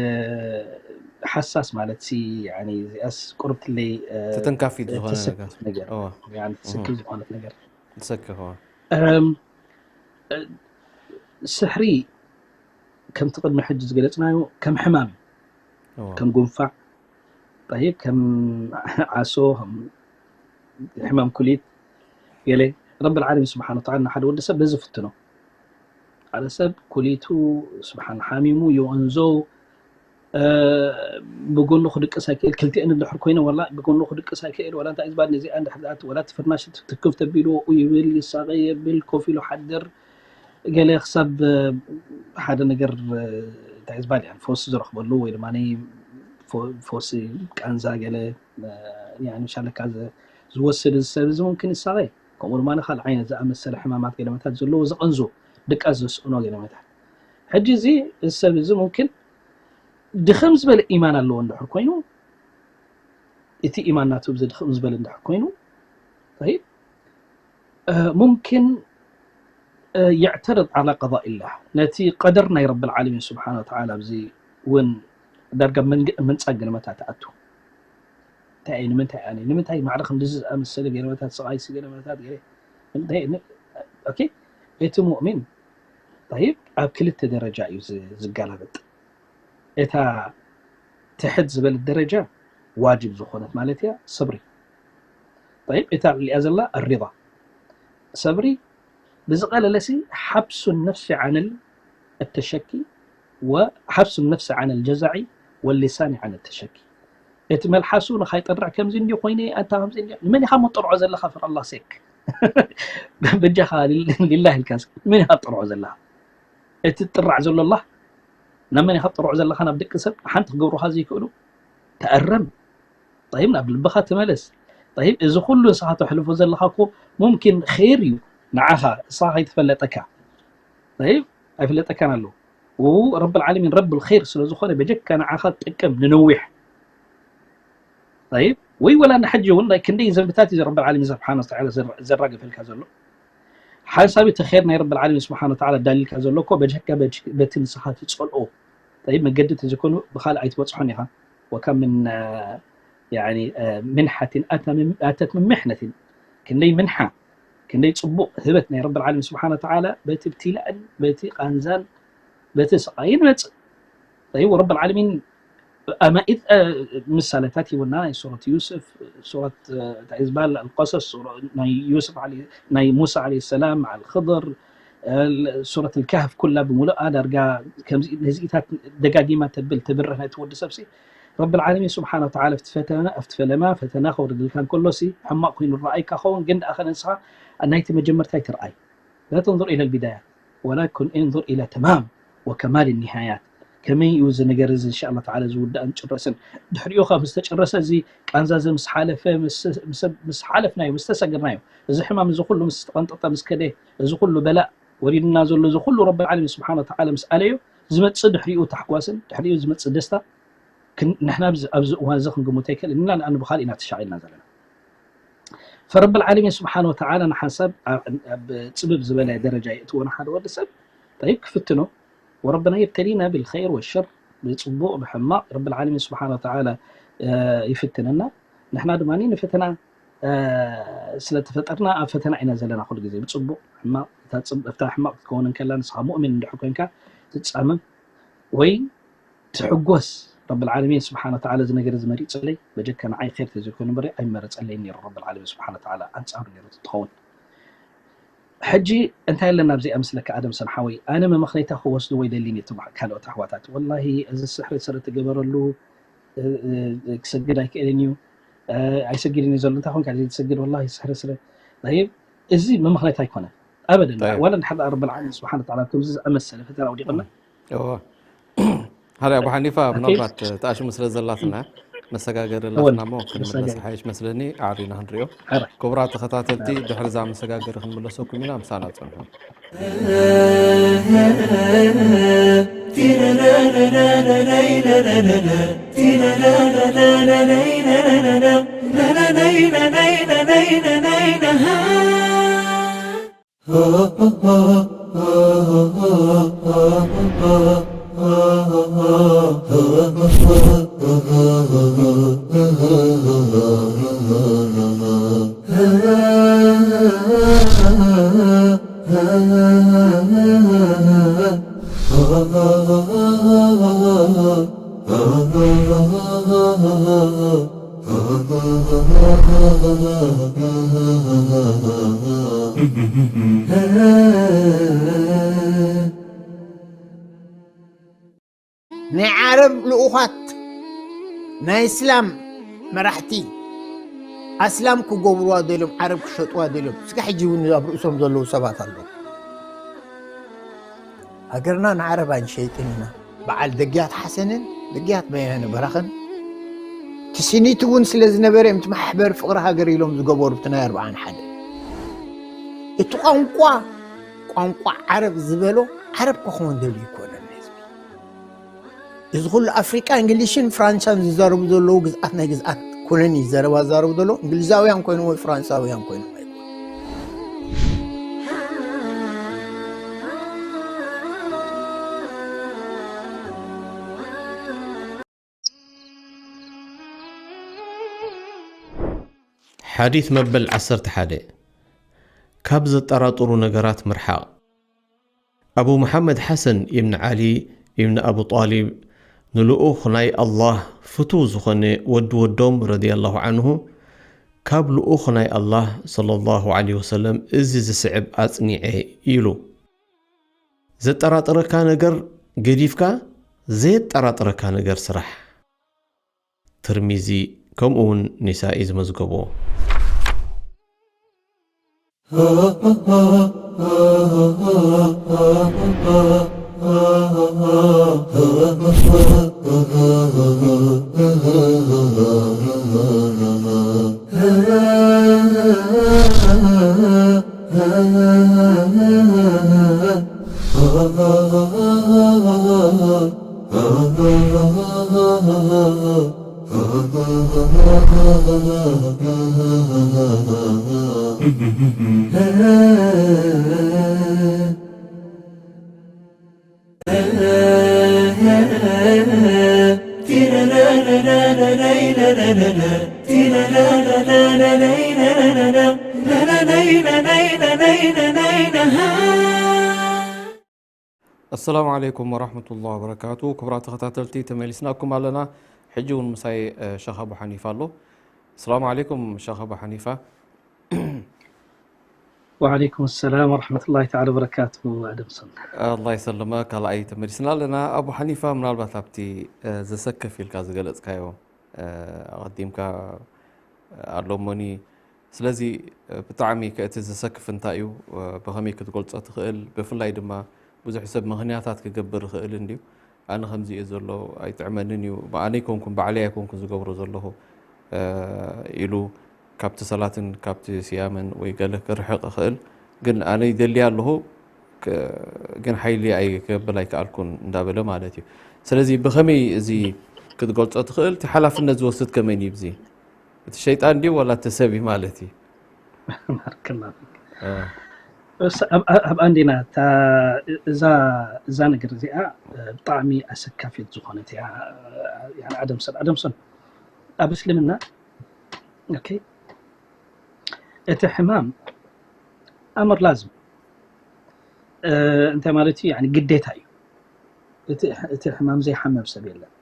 ሓሳስ ማለት ሲ፣ ያኒ፣ እዚኣስ ቁርብትለይ፣ እ፣ ተተንካፊት ዝኾነ ተሰክፍ ነገር። ነገር። እዋ። ያኒ፣ ተሰክፍ እህ። ዝኾነት ነገር። ተሰክፍ፣ እዋ። እም፣ እ፣ ስሕሪ ከምቲ ቅድሚ ሕጂ ዝገለጽናዮ ከም ሕማም እዩ። እዋ። ከም ጉንፋዕ፣ ጠይብ፣ ከም ዓሶ፣ ከም ሕማም ኩሊት፣ ገለ ረብል ዓለሚን ስብሓን ወተዓላ ንሓደ ወዲ ሰብ በዚ ፍትኖ። ሓደ ሰብ ኩሊቱ ስብሓን ሓሚሙ ይቕንዞ፣ እ፣ ብጎኑ ክድቅስ ኣይክእል፣ ክልቲአን እንድሕር ኮይነ፣ ወላ ብጎኑ ክድቅስ ኣይክእል፣ ወላ እንታይ ዝበሃል ነዚኣ እንድሕር ዝኣቱ፣ ወላ እቲ ፍርናሽ ትክፍ ተቢልዎ ይብል፣ ይሳቐ የብል፣ ኮፍ ኢሉ ሓድር፣ ገለ ክሳብ፣ እ፣ ሓደ ነገር፣ እ፣ እንታይ ዝበሃል፣ ያኒ፣ ፈውሲ ዝረኽበሉ ወይ ድማ ፎ-፣ ፈውሲ ቃንዛ ገለ፣ እ፣ ያኒ፣ ሻለካ ዝ-፣ ዝወስድ እዚ ሰብ እዚ ሙምኪን ይሳቐ። ከምኡ ድማ ካልእ ዓይነት ዝኣመሰለ ሕማማት ገለመታት ዘለዎ ዝቐንዞ፣ ድቃስ ዘስእኖ ገለመታት። ሕጂ እዚ፣ እዚ ሰብ እዚ ሙምኪን ድኽም ዝበለ ኢማን ኣለዎ እንድሕር ኮይኑ፣ እቲ ኢማን ናቱ ብዚ ድኽም ዝበለ እንድሕር ኮይኑ፣ ጠይብ፣ እ፣ ሙምኪን፣ እ፣ የዕተርድ ዓላ ቀዳኢላህ፣ ነቲ ቀደር ናይ ረብል ዓለሚን ስብሓን ወተዓላ ኣብዚ እውን ዳርጋ መንግ-፣ ምንጻግ ገለመታት ትኣቱ። እንታይ እዩ፣ ንምንታይ ኣነ፣ ንምንታይ ማዕረ ክንድዚ ዝኣመሰለ ገለመታት፣ ስቓይሲ ገለመታት ገለ፣ ንምንታይ ን-፣ ኦኬ፣ እቲ ሙእሚን፣ ጠይብ፣ ኣብ ክልተ ደረጃ እዩ ዝ-፣ ዝገላበጥ። እታ ትሕት ዝበለት ደረጃ ዋጅብ ዝኾነት ማለት እያ ሰብሪ። طيب፣ እታ ልዕሊኣ ዘላ الرضا። ሰብሪ ብዝቐለለሲ حبس النفس عن التشكي و حبس النفس عن الجزع واللسان عن التشكي። እቲ መልሓሱ ንኻይጠርዕ ከምዚ እንዲ ኮይነ ኣንታ ከምዚ እንዲ ንመን ኢኻ መጠርዖ ዘለኻ for Allah sake በጃኻ ሊላህ ኢልካ እስኪ መን ኢኻ ትጠርዖ ዘለኻ እቲ ትጥራዕ ዘሎ ኣላ ናብ መን ኢኻ ትጠርዖ ዘለኻ ናብ ደቂ ሰብ ሓንቲ ክገብሩኻ ዘይክእሉ ተኣረም طيب ናብ ልብኻ ተመለስ طيب እዚ ኩሉ ንስኻ ተሕልፎ ዘለኻ እኮ ሙምኪን ኸይር እዩ ንዓኻ ንስኻ ከይተፈለጠካ طيب ኣይፍለጠካን ኣሎ ረብ ዓለሚን ረብ ኸይር ስለ ዝኾነ በጀካ ንዓኻ ትጠቅም ንነዊሕ طيب ወይ ወላ ንሕጂ እውን ክንደይ ዘንብታት እዩ ረብ ዓለሚን ስብሓን ወተዓላ ዘራግፈልካ ዘሎ ሓንሳብ እቲ ኸይር ናይ ረብ ዓለሚን ስብሓን ወተዓላ ዳሊልካ ዘሎ እኮ በጀካ በቲ ንስኻ ትፀልኦ طيب መገዲ ተዘይኮኑ ብኻልእ ኣይትበፅሖን ኢኻ وكم من يعني منحة أتت من محنة ክንደይ ምንሓ ክንደይ ፅቡቕ ህበት ናይ ረብ ዓለሚን ስብሓን ወተዓላ በቲ ብትላእን በቲ ቃንዛን በቲ ስቃይን ይመፅእ طيب ورب العالمين ኣማኢት ምሳሌታት ሂቡና ናይ ሱረት ዩስፍ ሱረት እንታይ ዝበሃል ኣልቀሰስ ናይ ዩስፍ ናይ ሙሳ ዓለ ሰላም መዓ ልክድር ሱረት ልካህፍ ኩላ ብምሉኣ ዳርጋ ከምዚ ነዚኢታት ደጋጊማ ተብል ተብርህ ናይቲ ወዲ ሰብሲ ረብ ልዓለሚን ስብሓን ወተዓላ ኣብቲ ፈተና ኣብቲ ፈለማ ፈተና ከውርድልካ እንከሎሲ ሕማቕ ኮይኑ ረኣይካ ኸውን ግን ደኣ ኸነ ንስኻ ናይቲ መጀመርታ ኣይትርኣይ لا تنظر إلى البدايات ولكن انظر إلى تمام وكمال النهايات ከመይ እዩ እዚ ነገር እዚ እንሻ ኣላ ተዓላ ዝውዳእን ዝጭረስን ድሕሪኡ ካብ ዝተጨረሰ እዚ ቃንዛ እዚ ምስ ሓለፈ ምስ ሓለፍናዮ ምስ ተሰገርናዮ እዚ ሕማም እዚ ኩሉ ምስ ተቐንጠጠ ምስ ከደ እዚ ኩሉ በላእ ወሪድና ዘሎ እዚ ኩሉ ረቢ ዓለሚን ስብሓን ወተዓላ ምስ ኣለዮ ዝመፅእ ድሕሪኡ ታሕጓስን ድሕሪኡ ዝመፅእ ደስታ ንሕና ኣብዚ እዋን እዚ ክንግምቶ ኣይክእልን ኢና ንኣኑ ብካልእ ኢና ተሻቒልና ዘለና ፈረብ ዓለሚን ስብሓን ወተዓላ ንሓንሳብ ኣብ ፅብብ ዝበለ ደረጃ የእትዎ ንሓደ ወዲ ሰብ ጠይብ ክፍትኖ ወረብና የብተሊና ብልኸይር ወሸር ብፅቡቕ ብሕማቕ ረብ ዓለሚን ስብሓን ወተዓላ ይፍትነና ንሕና ድማ ንፈተና ስለተፈጠርና ኣብ ፈተና ኢና ዘለና ኩሉ ግዜ ብፅቡቕ ሕማቕ እታ ሕማቕ ክትከውን እንከላ ንስኻ ሙእሚን እንድሕር ኮንካ ትፃመም ወይ ትሕጎስ ረብ ዓለሚን ስብሓን ወተዓላ እዚ ነገር እዚ መሪፀለይ በጀካ ንዓይ ር ተዘይኮይኑ በረ ኣይመረፀለይ ነሩ ረብ ዓለሚን ስብሓን ወተዓላ ኣንፃሩ ነሩ ትኸውን ሕጂ እንታይ ኣለና ኣብዚኣ ምስለካ ኣደም ሰምሓወይ ኣነ መመኽነይታ ክወስድዎ ይደሊን እዩ ካልኦት ኣሕዋታት ወላሂ እዚ ስሕሪ ስረ ትገበረሉ ክሰግድ ኣይክእልን እዩ ኣይሰግድን እዩ ዘሎ እንታይ ኮንካ ዘይትሰግድ ወላሂ ስሕሪ ስረ ይብ እዚ መመኽነይታ ኣይኮነን ኣበደን ወላ ንሓደ ረብ ዓለሚን ስብሓን ወተዓላ ከምዚ ዝኣመሰለ ፈተና ኣውዲቕና ሓደ ኣቡ ሓኒፋ ምናልባት ተኣሽሙ ስለ ዘላትና መሰጋገሪ ኣላትና ሞ ክንምለስ ሓይሽ መስለኒ ኣዕሪና ክንሪኦ ክቡራት ተኸታተልቲ ድሕሪ እዛ መሰጋገሪ ክንምለሰኩም ኢና ምሳና ፅንሑ ናይ ዓረብ ልኡኻት ናይ እስላም መራሕቲ ኣስላም ክገብርዋ ደልዮም ዓረብ ክሸጥዋ ደልዮም እስካ ሕጂ እውን ኣብ ርእሶም ዘለዉ ሰባት ኣለዉ ሃገርና ንዓረብ ኣይንሸይጥን ኢና በዓል ደግያት ሓሰንን ደግያት በያነ በራኽን ትስኒት እውን ስለ ዝነበረ እዮም ማሕበር ፍቕሪ ሃገር ኢሎም ዝገበሩ እቲ ናይ ኣርብዓን ሓደ እቲ ቋንቋ ቋንቋ ዓረብ ዝበሎ ዓረብ ክኸውን ደልዩ ይኮነን ህዝቢ እዚ ኩሉ ኣፍሪቃ እንግሊሽን ፍራንሳን ዝዛረቡ ዘለዉ ግዝኣት ናይ ግዝኣት ኮሎኒ ዘረባ ዝዛረቡ ዘለዉ እንግሊዛውያን ኮይኖም ወይ ፍራንሳውያን ኮይኖም ኣይኮኑ ሓዲት መበል ዓሰርተ ሓደ ካብ ዘጠራጥሩ ነገራት ምርሓቕ ኣቡ መሓመድ ሓሰን ኢብን ዓሊ ኢብን ኣቡ ጣሊብ ንልኡኽ ናይ ኣላህ ፍቱው ዝኾነ ወዲ ወዶም ረዲየላሁ ዓንሁ ካብ ልኡኽ ናይ ኣላህ ሰለላሁ ዓለይሂ ወሰለም እዚ ዝስዕብ ኣጽኒዐ ኢሉ። ዘጠራጥረካ ነገር ገዲፍካ ዘየጠራጥረካ ነገር ስራሕ። ትርሚዚ ከምኡ እውን ኒሳኢ ዝመዝገቦ። ኣሰላሙ ዓለይኩም ወራህመቱላሂ ወበረካቱ። ክቡራት ተኸታተልቲ፣ ተመሊስናኩም ኣለና። ሕጂ እውን ምሳይ፣ እ፣ ሸኽ ኣቡ ሓኒፋ ኣሎ። ኣሰላሙ ዓለይኩም ሸኽ ኣቡ ሓኒፋ። ወዓለይኩም ሰላም ወረሕመቱላሂ ተዓላ ወበረካቱ። ኣደምሰን። ኣላህ ይሰልመ፣ ካልኣይ ተመሊስና ኣለና። ኣቡ ሓኒፋ፣ ምናልባት ኣብቲ፣ እ፣ ዘሰክፍ ኢልካ ዝገለጽካዮ፣ እ፣ ኣቐዲምካ ኣሎ እሞኒ። ስለዚ፣ እ፣ ብጣዕሚ ከ-፣ እቲ ዘሰክፍ እንታይ እዩ? እ፣ ብኸመይ ክትገልጾ ትኽእል? ብፍላይ ድማ ብዙሕ ሰብ ምኽንያታት ክገብር ይኽእል እንድዩ። ኣነ ከምዚ እየ ዘሎ፣ ኣይጥዕመንን እዩ፣ ኣነ ኣይኮንኩን፣ ባዕለይ ኣይኮንኩን ዝገብሮ ዘለኹ፣ እ፣ ኢሉ ካብቲ ሰላትን ካብቲ ስያምን ወይ ገለ ክርሕቕ ይኽእል። ግን ኣነ ይደሊ ኣለኹ፣ ክ-፣ ግን ሓይሊ ኣይ-፣ ክብል ኣይከኣልኩን እንዳበለ ማለት እዩ። ስለዚ ብኸመይ እዚ ክትገልጾ ትኽእል? እቲ ሓላፍነት ዝወስድ ከመይ እዩ? እዚ እቲ ሸይጣን ድዩ ዋላ እቲ ሰብ እዩ ማለት እዩ? ባረከላሁ ፊክ። እ። እስ-፣ ኣብ፣ ኣብ፣ ኣብ ኣንዴና እታ፣ እዛ፣ እዛ ነገር እዚኣ፣ እ፣ ብጣዕሚ ኣሰካፊት ዝኾነት እያ። እ፣ ያኒ ኣደምሰን፣ ኣደምሰን፣ ኣብ እስልምና፣ ኦኬ፣ እቲ ሕማም ኣምር ላዝም፣ እ፣ እንታይ ማለት እዩ? ያኒ ግዴታ እዩ። እቲ፣ እቲ ሕማም ዘይሓመም ሰብ የለን።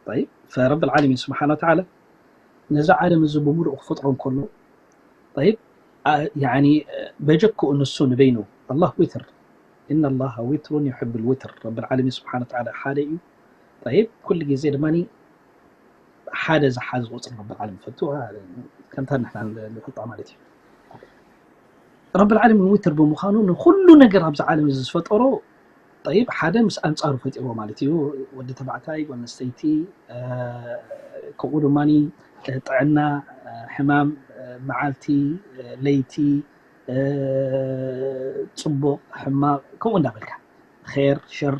ጠይብ፣ ፈረብል ዓለሚን ስብሓነ ወተዓላ ነዚ ዓለም እዚ ብምሉኡ ክፈጥሮ እንከሎ፣ ጠይብ፣ አ-፣ ያኒ፣ በጀክኡ ንሱ ንበይኑ፣ ኣላህ ዊትር፣ ኢነ ላሃ ዊትሩን ዩሕብል ዊትር፣ ረብል ዓለሚን ስብሓነ ወተዓላ ሓደ እዩ። ጠይብ፣ ኩሉ ግዜ ድማ ሓደ ዝሓዝ ቁፅሪ ረብል ዓለሚን ይፈቱ፣ ከምታ ንሕና ንፈልጣ ማለት እዩ። ረብል ዓለሚን ዊትር ብምዃኑ ንኹሉ ነገር ኣብዚ ዓለም እዚ ዝፈጠሮ፣ ጠይብ፣ ሓደ ምስ ኣንጻሩ ፈጢርዎ ማለት እዩ። ወዲ ተባዕታይ፣ ጓል ኣንስተይቲ፣ እ፣ ከምኡ ድማ፣ እ፣ ጥዕና፣ እ፣ ሕማም፣ እ፣ መዓልቲ፣ እ፣ ለይቲ፣ እ፣ ጽቡቕ፣ ሕማቕ፣ ከምኡ እንዳበልካ፣ ኼር፣ ሸር፣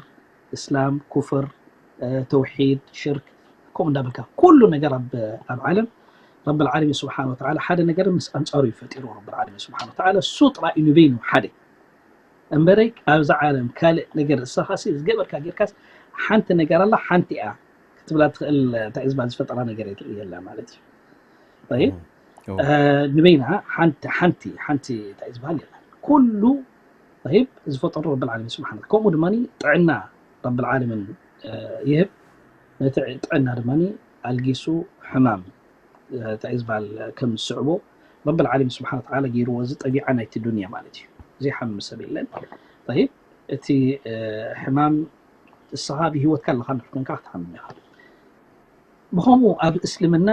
እስላም፣ ኩፍር፣ እ፣ ተውሒድ፣ ሽርክ፣ ከምኡ እንዳበልካ፣ ኩሉ ነገር ኣብ፣ ኣብ ዓለም ረብል ዓለሚን ስብሓነ ወተዓላ ሓደ ነገር ምስ ኣንጻሩ እዩ ፈጢርዎ። ረብል ዓለሚን ስብሓነ ወተዓላ እሱ ጥራይ እዩ ንበይኑ ሓደ። እምበረይ ኣብዛ ዓለም ካልእ ነገር፣ እሰኻሲ ዝገበርካ ጌርካስ፣ ሓንቲ ነገር ኣላ፣ ሓንቲ እያ ክትብላ ትኽእል፣ እንታይ ዝበሃል ዝፈጠራ ነገር የለ ማለት እዩ። ጠይብ፣ እም፣ እዎ። እ፣ ንበይና ሓንቲ፣ ሓንቲ፣ ሓንቲ እንታይ ዝበሃል የለን። ኩሉ፣ ጠይብ፣ ዝፈጠሩ ረብል ዓለሚን ስብሓነ። ከምኡ ድማ ጥዕና ረብል ዓለሚን፣ እ፣ ይህብ። ነቲ ጥዕና ድማ ኣልጊሱ ሕማም፣ እ፣ እንታይ ዝበሃል ከም ዝስዕቦ ረብል ዓለሚን ስብሓነ ወተዓላ ገይርዎ። እዚ ጠቢዓ ናይቲ ዱንያ ማለት እዩ። ዘይሓምም ሰብ የለን። ጠይብ፣ እቲ፣ እ፣ ሕማም እስኻ ብህይወትካ ኣለኻ እንድሕር ኮንካ ክትሓምም ኢኻ። ብኸምኡ ኣብ እስልምና፣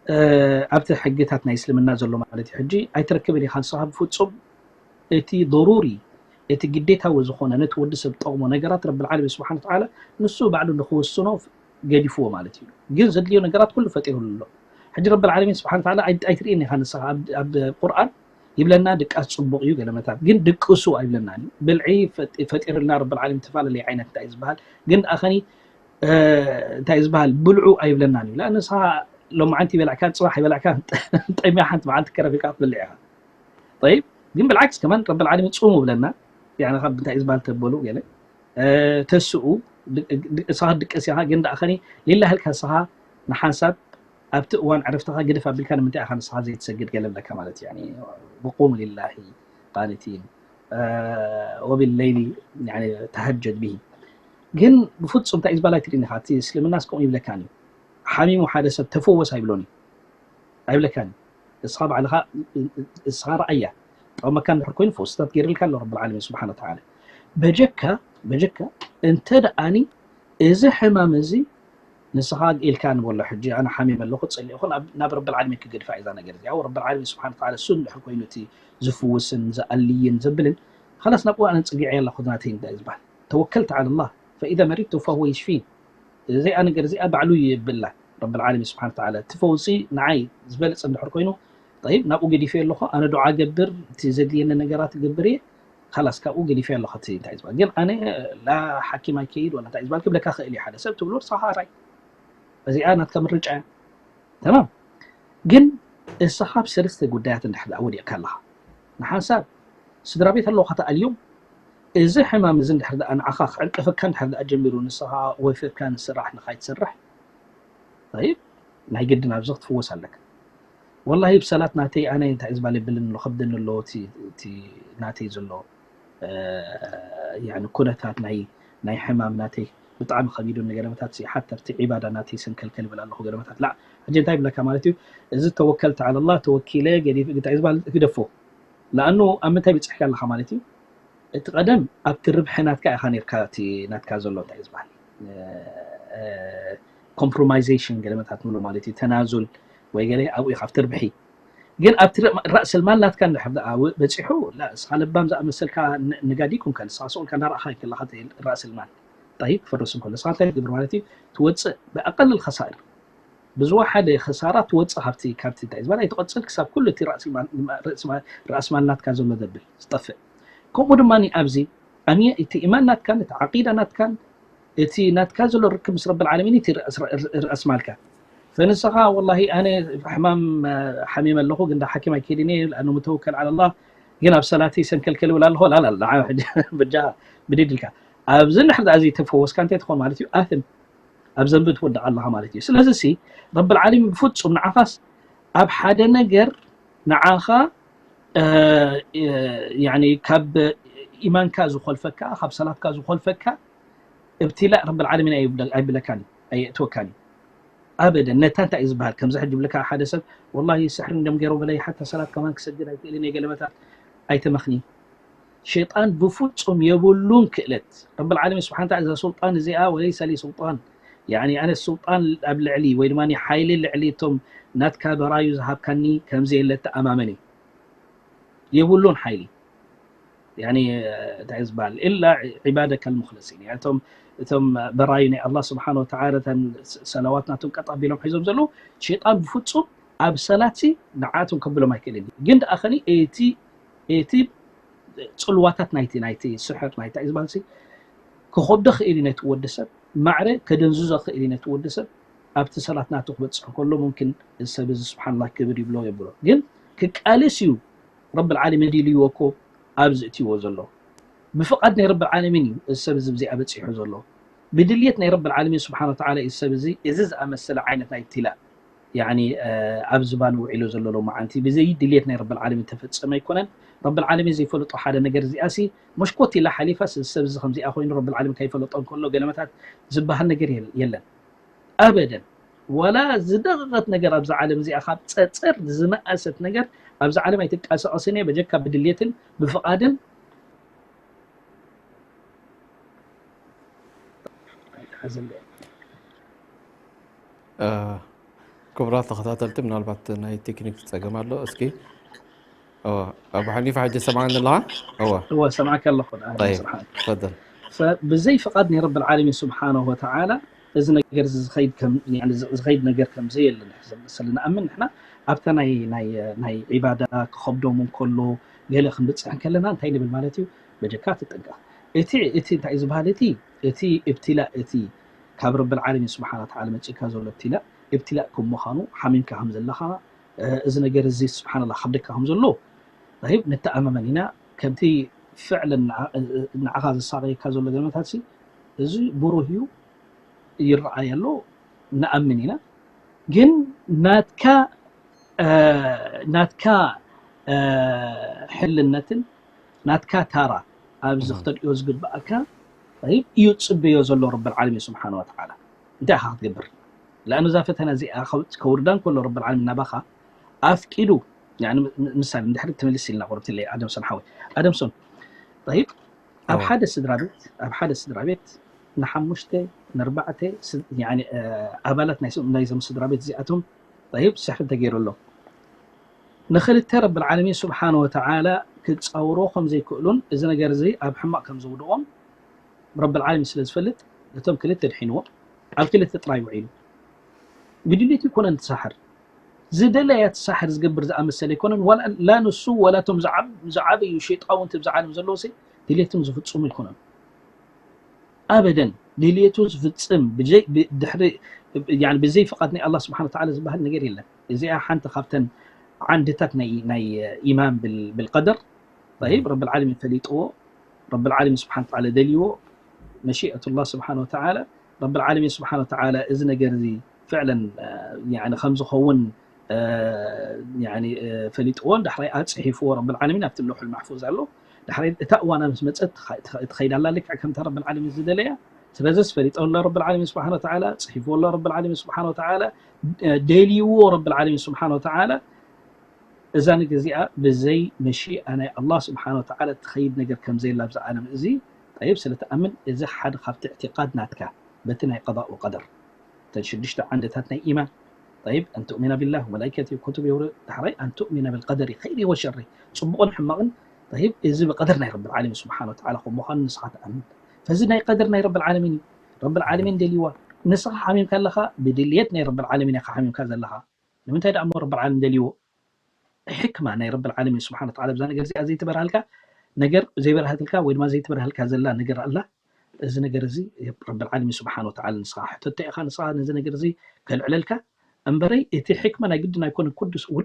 እ፣ ኣብቲ ሕግታት ናይ እስልምና ዘሎ ማለት እዩ። ሕጂ ኣይትረክብን ኢኻ ንስኻ ብፍጹም እቲ ضروري፣ እቲ ግዴታዊ ዝኾነ ነቲ ወዲ ሰብ ጠቕሞ ነገራት ረብል ዓለሚን ስብሓነ ወተዓላ ንሱ ባዕሉ ንኽውስኖ ገዲፍዎ ማለት እዩ። ግን ዘድልዮ ነገራት ኩሉ ፈጢሩሉ ኣሎ። ሕጂ ረብል ዓለሚን ስብሓነ ወተዓላ ኣይ-፣ ኣይትርእን ኢኻ ንስኻ ኣብ፣ ኣብ ቁርኣን ይብለና ድቃስ ጽቡቕ እዩ ገለ መታት፣ ግን ድቅሱ ኣይብለናን እዩ። ብልዒ ፈጢ-፣ ፈጢርልና ረብል ዓለሚን፣ ተፈላለየ ዓይነት እንታይ እዩ ዝበሃል፣ ግን ኣኸኒ፣ እ፣ እንታይ እዩ ዝበሃል፣ ብልዑ ኣይብለናን እዩ። ንስኻ ሎማዓንቲ ይበላዕካ፣ ጽባሕ ይበላዕካ፣ ጠሚያ ሓንቲ መዓልቲ ከረፍ ኢልካ ክትበልዕ ኢኻ። ጠይብ፣ ግን ብልዓክስ ከማን ረብል ዓለሚን ጽሙ ብለና፣ ያኒ ካብ እንታይ እዩ ዝበሃል ተበሉ ገለ፣ እ፣ ተስኡ፣ ድ-፣ ድ-፣ ንስኻ ድቅስ ኢኻ፣ ግን ደኣ ኸኒ ሊላህ ኢልካ ንስኻ ንሓንሳብ ኣብቲ እዋን ዕረፍትኻ ግድፍ ኣቢልካ ንምንታይ ኢኻ ንስኻ ዘይትሰግድ ገለ ብለካ ማለት እዩ። ያኒ፣ ወቁሙ ሊላሂ ቃኒቲን፣ እ፣ ወቢለይሊ፣ ያኒ፣ ተሀጀድ ቢሂ። ግን ብፍጹም እንታይ እዩ ዝበሃል ኣይትርእይን ኢኻ። እቲ እስልምናስ ከምኡ ይብለካን እዩ። ሓሚሙ ሓደ ሰብ ተፈወስ ኣይብሎን እዩ። ኣይብለካን እዩ። እስኻ ባዕልኻ፣ እስኻ ረኣያ። ጠቕመካ እንድሕር ኮይኑ ፈውስታት ገይርልካ ኣሎ ረብል ዓለሚን ስብሓን ወተዓላ። በጀካ፣ በጀካ እንተ ደኣኒ እዚ ሕማም እዚ ንስኻ ኢልካ ንበሎ ሕጂ ኣነ ሓሚመ ኣለኹ ጸሊእኹ ናብ፣ ናብ ረብል ዓለሚን ክገድፋ እዛ ነገር እዚኣ። ረብል ዓለሚን ስብሓን ወተዓላ እሱ እንድሕር ኮይኑ እቲ ዝፍውስን ዝኣልይን ዘብልን፣ ኸላስ ናብኡ ኣነ ጽጊዐ ኣለኹ ናተይ እንታይ ዝበሃል። ተወከልት ዓለ ላህ ፈኢዛ መሪድቱ ፈሁወ የሽፊን። እዚኣ ነገር እዚኣ ባዕሉ ይብላ ረብል ዓለሚን ስብሓን ወተዓላ። እቲ ፈውሲ ንዓይ ዝበልጽ እንድሕር ኮይኑ፣ ጠይብ ናብኡ ገዲፈ ኣለኹ፣ ኣነ ዱዓ ገብር፣ እቲ ዘድልየኒ ነገራት ገብር እየ፣ ካላስ ካብኡ ገዲፈ ኣለኹ እቲ እንታይ ዝበሃል። ግን ኣነ ላ ሓኪም ኣይከይድ ወላ እንታይ ዝበሃል ክብለካ ክእል እዩ ሓደ ሰብ ትብሎ ንስኻ ራይ። እዚኣ ናትካ ምርጫ እያ። ተማም። ግን እስኻ ኣብ ሰለስተ ጉዳያት እንድሕር ደኣ ወዲቕካ ኣለኻ። ንሓንሳብ ስድራ ቤት ኣለውኻ ተኣልዮም፣ እዚ ሕማም እዚ እንድሕር ደኣ ንዓኻ ክዕንቀፈካ እንድሕር ደኣ ጀሚሩ፣ ንስኻ ወፊርካ ንስራሕ ንኻይትሰርሕ፣ ጠይብ፣ ናይ ግድን ኣብዚ ክትፍወስ ኣለካ። ወላሂ ብሰላት ናተይ ኣነ እንታይ እዩ ዝበሃል የብልን ኣሎ፣ ከብደኒ ኣሎ እቲ፣ እቲ ናተይ ዘሎ፣ እ፣ ያኒ ኩነታት ናይ፣ ናይ ሕማም ናተይ ብጣዕሚ ከቢዱ፣ ንገለመታት ሲ ሓታ ኣብቲ ዒባዳ ናተይ ሰንከልከል ይብል ኣለኹ። ገለመታት ላ፣ ሕጂ እንታይ ይብለካ ማለት እዩ፣ እዚ ተወከልቲ ዓለ ላህ፣ ተወኪለ ገዲፍ እንታይ እዩ ዝበሃል ግደፎ። ለኣኑ ኣብ ምንታይ ብጽሕካ ኣለኻ ማለት እዩ። እቲ ቀደም ኣብቲ ርብሒ ናትካ ኢኻ ኔርካ፣ እቲ ናትካ ዘሎ እንታይ እዩ ዝበሃል፣ እ፣ እ፣ ኮምፕሮማይዜሽን ገለመታት ንብሎ ማለት እዩ፣ ተናዙል ወይ ገለ ኣብኡ ኢኻ ኣብቲ ርብሒ። ግን ኣብቲ ረ-፣ ራእስልማል ናትካ እንድሕር ደኣ ው-፣ በጺሑ፣ ላ፣ እስኻ ለባም ዝኣመሰልካ ን-፣ ነጋዲ ይኩንካ፣ ንስኻ ስቕ ኢልካ እንዳረኣኻ ከለኻ እቲ ራእስልማል፣ ጠይብ፣ ክፈርስ እንከሎ፣ ንስኻ እንታይ ትገብር ማለት እዩ? ትወጽእ ብኣቀልል ኸሳኢር። ብዝወሓደ ኸሳራ ትወጽእ ካብቲ፣ ካብቲ እንታይ ዝበሃል ኣይትቐጽል ክሳብ ኩሉ እቲ ራእስልማል፣ ራእስማል፣ ራእስማል ናትካ ዘሎ ዘብል ዝጠፍእ። ከምኡ ድማ ኣብዚ ኣምየ እቲ ኢማን ናትካን እቲ ዓቂዳ ናትካን እቲ ናትካ ዘሎ ርክብ ምስ ረብል ዓለሚን እቲ ራእስ-፣ ራእስማልካ። ፈንስኻ ወላሂ ኣነ ሕማም፣ እ፣ ሓሚመ ኣለኹ፣ ግን ዳ ሓኪም ኣይከይድን እየ፣ ለኣኑ ምተወከል ዓለ ላህ፣ ግን ኣብ ሰላተይ ሰንከልከል ይብል ኣለኹ፣ ላ፣ ላ፣ ላ፣ ሕጂ በጃኻ ብድድ ኢልካ። ኣብዚ እንድሕር ደኣ ዘይተፈወስካ እንታይ ትኾን ማለት እዩ? ኣትም። ኣብ ዘንቢ ትወድቕ ኣለኻ ማለት እዩ። ስለዚ ሲ ረብል ዓለሚን ብፍጹም ንዓኻስ ኣብ ሓደ ነገር ንዓኻ፣ እ፣ እ፣ ያኒ ካብ ኢማንካ ዝኾልፈካ፣ ካብ ሰላትካ ዝኾልፈካ እብትላእ ረብል ዓለሚን ኣይብለ-፣ ኣይብለካን እዩ፣ ኣየእትወካን እዩ። ኣበደን። ነታ እንታይ እዩ ዝበሃል? ከምዚ ሕጂ ይብለካ ሓደ ሰብ፣ "ወላሂ ስሕሪ እንድዮም ገይሮምለይ፣ ሓታ ሰላት ከማን ክሰግድ ኣይክእልን እየ፣ ገለመታት ኣይተመኽኒ." ሸይጣን ብፍጹም የብሉን ክእለት። ረብል ዓለሚን ስብሓን ወተዓላ እዛ ሱልጣን እዚኣ፣ "ወለይሰ ሊ ሱልጣን", ያኒ ኣነ ሱልጣን ኣብ ልዕሊ ወይ ድማ ሓይሊ ልዕሊ እቶም ናትካ በራዩ ዝሃብካኒ ከምዘየለ ተኣማመን እዩ። የብሉን ሓይሊ። ያኒ እንታይ እዩ ዝበሃል? "ኢላ ዒባደከ ልሙኽለሲን". ያኒ እቶም፣ እቶም በራዩ ናይ ኣላህ ስብሓን ወተዓላ እተን ሰ-፣ ሰላዋት ናቶም ቀጥ ኣቢሎም ሒዞም ዘለዉ፣ ሸይጣን ብፍጹም ኣብ ሰላትሲ ንዓቶም ከብሎም ኣይክእልን እዩ። ግን ደኣ ኸኒ እቲ፣ እቲ ጽልዋታት ናይቲ፣ ናይቲ ስሕር ናይቲ እንታይ እዩ ዝበሃልሲ ክኸብዶ ክእል እዩ ነቲ ወዲ ሰብ፣ ማዕረ ከደንዝዞ ክእል እዩ ነቲ ወዲ ሰብ። ኣብቲ ሰላት ናቱ ክበጽሕ ከሎ ሙምኪን እዚ ሰብ እዚ ስብሓንላህ ክብር ይብሎ የብሎ። ግን ክቃለስ እዩ ረብል ዓለሚን ድልይዎ እኮ ኣብዚ እትይዎ ዘሎ። ብፍቓድ ናይ ረብል ዓለሚን እዩ እዚ ሰብ እዚ ብዚኣ በጺሑ ዘሎ። ብድልየት ናይ ረብል ዓለሚን ስብሓን ወተዓላ እዩ እዚ ሰብ እዚ፣ እዚ ዝኣመሰለ ዓይነት ናይ ኢብትላእ፣ ያኒ፣ እ፣ ኣብ ዝባኑ ውዒሉ ዘሎ ሎማዓንቲ ብዘይ ድልየት ናይ ረብል ዓለሚን ተፈጸመ ኣይኮነን። ረብል ዓለሚን ዘይፈለጦ ሓደ ነገር እዚኣሲ መሽኮት ኢላ ሓሊፋስ እዚ ሰብ እዚ ከምዚኣ ኮይኑ ረብል ዓለሚን ከይፈለጦ እንከሎ ገለመታት ዝበሃል ነገር የል-፣ የለን። ኣበደን። ዋላ ዝደቐቐት ነገር ኣብዛ ዓለም እዚኣ ካብ ጸጸር ዝነኣሰት ነገር ኣብዛ ዓለም ኣይትንቀሳቐስን እየ በጀካ ብድልየትን ብፍቓድን። እ፣ ክቡራት ተኸታተልቲ፣ ምናልባት ናይ ቴክኒክ ጸገም ኣሎ። እስኪ፣ እወ፣ ኣቡ ሓኒፋ ሕጂ ሰምዓኒ ኣለኻ? እወ። እወ፣ ሰምዓካ ኣለኹ። ኣነ ጠይብ፣ ስርሓት። ተፈደል። ፈ-፣ ብዘይ ፍቓድ ናይ ረብል ዓለሚን ስብሓነሁ ወተዓላ እዚ ነገር እዚ ዝኸይድ ከም፣ ያኒ ዝ-፣ ዝኸይድ ነገር ከም ዘየለ ንሕሰብ፣ ስለ ንኣምን ንሕና ኣብታ ናይ፣ ናይ፣ ናይ ዒባዳ ክኸብዶም እንከሎ ገለ ክንብጽሕ እንከለና እንታይ ንብል ማለት እዩ? በጀካ ትጠንቀቕ። እቲ፣ እቲ እንታይ እዩ ዝበሃል? እቲ፣ እቲ እብትላእ፣ እቲ ካብ ረብል ዓለሚን ስብሓነ ወተዓላ መጺእካ ዘሎ እብትላእ፣ እብትላእ ከም ምዃኑ፣ ሓሚምካ ከም ዘለኻ፣ እ፣ እዚ ነገር እዚ ስብሓንላህ ከብደካ ከም ዘሎ፣ ጠይብ፣ ንተኣማመን ኢና። ከምቲ ፍዕለን ንዓ-፣ ንዓኻ ዘሳቐየካ ዘሎ ገለመታትሲ፣ እዚ ብሩህ እዩ፣ ይረኣይ ኣሎ፣ ንኣምን ኢና። ግን ናትካ፣ እ፣ ናትካ፣ እ፣ ሕልነትን ናትካ ታራ ኣብዚ እህ። ክተርእዮ ዝግባኣካ طيب እዩ ጽበዮ ዘሎ ረብል ዓለሚን ስብሓን ወተዓላ። እንታይ ኢኻ ክትገብር? ለኣኑ እዛ ፈተና እዚኣ ከው- ከውርዳ እንከሎ ረብል ዓለሚን ናባኻ ኣፍቂዱ፣ ያኒ ም- ምሳሌ ንድሕሪት ትምልስ ኢልና ቁርብትለይ ኣደምሶን ሓወይ ኣደምሶን። طيب ኣብ እወ። ሓደ ስድራ ቤት ኣብ ሓደ ስድራ ቤት ንሓሙሽተ ንኣርባዕተ ስ- ያኒ፣ እ፣ ኣባላት ናይ ስ- ናይዞም ስድራ ቤት እዚኣቶም طيب ስሕሪ ተገይሩ ኣሎ። ንክልተ ረብል ዓለሚን ስብሓን ወተዓላ ክጻውሮ ከም ዘይክእሉን እዚ ነገር እዚ ኣብ ሕማቕ ከም ዘውድቖም ረብል ዓለሚን ስለ ዝፈልጥ ነቶም ክልተ ድሒንዎም ኣብ ክልተ ጥራይ ውዒሉ። ብድሌቱ ይኮነን ትሳሕር ዝደለያ ትሳሕር ዝገብር ዝኣመሰለ ኣይኮነን። ዋላ ላ ንሱ ዋላ እቶም ዝዓብ- ዝዓበዩ ሸይጣውንቲ ብዚ ዓለም ዘለዉ ሲ ድሌቶም ዝፍጽሙ ኣይኮነን። ኣበደን ድልየቱ ዝፍጽም ብዘይ- ብ- ድሕሪ ያኒ ብዘይ ፍቓድ ናይ ኣላህ ስብሓን ወተዓላ ዝበሃል ነገር የለን። እዚኣ ሓንቲ ካብተን ዓንድታት ናይ ናይ ኢማን ብል- ብልቀደር። طيب ረብል ዓለሚን ፈሊጥዎ፣ ረብል ዓለሚን ስብሓን ወተዓላ ደልይዎ፣ መሺአቱላህ ስብሓን ወተዓላ። ረብል ዓለሚን ስብሓን ወተዓላ እዚ ነገር እዚ ፍዕለን ያኒ ከም ዝኸውን ያኒ ፈሊጥዎ፣ ዳሕራይ ኣጽሒፍዎ ረብል ዓለሚን ኣብቲ ለውሑል ማሕፉዝ ኣሎ። ዳሕራይ እታ እዋና ምስ መጸት ትኸ- ትኸ- ትኸይድ ኣላ ልክዕ ከምታ ረብል ዓለሚን ዝደለያ። ስለዚስ ፈሊጥዎ ኣሎ ረብል ዓለሚን ስብሓን ወተዓላ፣ ጽሒፍዎ ኣሎ ረብል ዓለሚን ስብሓን ወተዓላ፣ ደልይዎ ረብል ዓለሚን ስብሓን ወተዓላ። እዛ ነገር እዚኣ ብዘይ መሺኣ ናይ ኣላህ ስብሓን ወተዓላ ትኸይድ ነገር ከም ዘየላ ኣብዚ ዓለም እዚ ጠይብ ስለ ትኣምን፣ እዚ ሓደ ካብቲ እዕቲቃድ ናትካ በቲ ናይ ቀዳእ ወቀደር። እተን ሽዱሽተ ዓንድታት ናይ ኢማን። طيب أن تؤمن بالله وملائكته وكتبه ورسله ዳሕራይ أن تؤمن بالقدر خيره وشره ጽቡቕን ሕማቕን። طيب እዚ ብቀደር ናይ ረብል ዓለሚን ስብሓን ወተዓላ ከም ምዃኑ ንስኻ ትኣምን። ፈዚ ናይ ቀደር ናይ ረብል ዓለሚን እዩ። ረብል ዓለሚን ደልይዋ። ንስኻ ሓሚምካ ኣለኻ ብድልየት ናይ ረብል ዓለሚን ኢኻ ሓሚምካ ዘለኻ። ንምንታይ ደኣ እሞ ረብል ዓለሚን ደልይዎ? ሕክማ ናይ ረብል ዓለሚን ስብሓን ወተዓላ ብዛ ነገር እዚኣ ዘይትበርሃልካ ነገር ዘይበርሃትልካ ወይ ድማ ዘይትበርሃልካ ዘላ ነገር ኣላ። እዚ ነገር እዚ ረብል ዓለሚን ስብሓን ወተዓላ ንስኻ ሕተቶ ኢኻ፣ ንስኻ ነዚ ነገር እዚ ከልዕለልካ እምበረይ እቲ ሕክማ ናይ ግድን ኣይኮነን።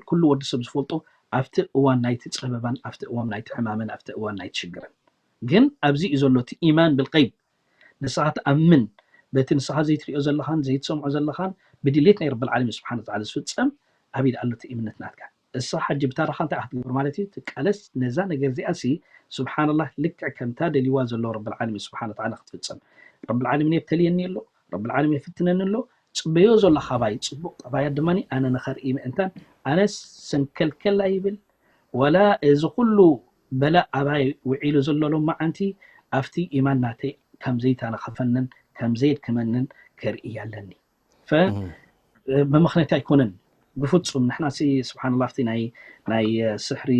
ኩሉ ወዲ ሰብ ዝፈልጦ ኣብቲ እዋን ናይቲ ጸበባን ኣብቲ እዋን ናይቲ ሕማምን ኣብቲ እዋን ናይቲ ሽግርን። ግን ኣብዚ እዩ ዘሎ እቲ ኢማን ብልቀይብ። ንስኻ ትኣምን በቲ ንስኻ ዘይትሪኦ ዘለኻን ዘይትሰምዖ ዘለኻን ብድሌት ናይ ረብል ዓለሚን ስብሓን ወተዓላ ዝፍጸም ኣብ ኢድ ኣሎ እቲ እምነት ናትካ። እሳ ሓጂ ብታራኻ እንታይ ክትገብር ማለት እዩ? ትቃለስ ነዛ ነገር እዚኣ ሲ ስብሓንላህ ልክዕ ከምታ ደልይዋ ዘሎ ረብል ዓለሚን ስብሓን ወተዓላ ክትፍጸም። ረብል ዓለሚን የብተልየኒ ኣሎ፣ ረብል ዓለሚን የፍትነኒ ኣሎ። ጽበዮ ዘሎ ካባይ ጽቡቕ ጠባያት ድማ ኣነ ንኸርኢ ምእንታን ኣነ ሰንከልከል ኣይብል ወላ እዚ ኩሉ በላእ ኣባይ ውዒሉ ዘሎ ሎማዓንቲ ኣብቲ ኢማን ናተይ ከም ዘይታነኸፈንን ከም ዘየድክመንን ከርኢ ኣለኒ። ፈ- ብምኽንያት ኣይኮነን ብፍጹም። ንሕና ሲ ስብሓንላ ኣብቲ ናይ ናይ ስሕሪ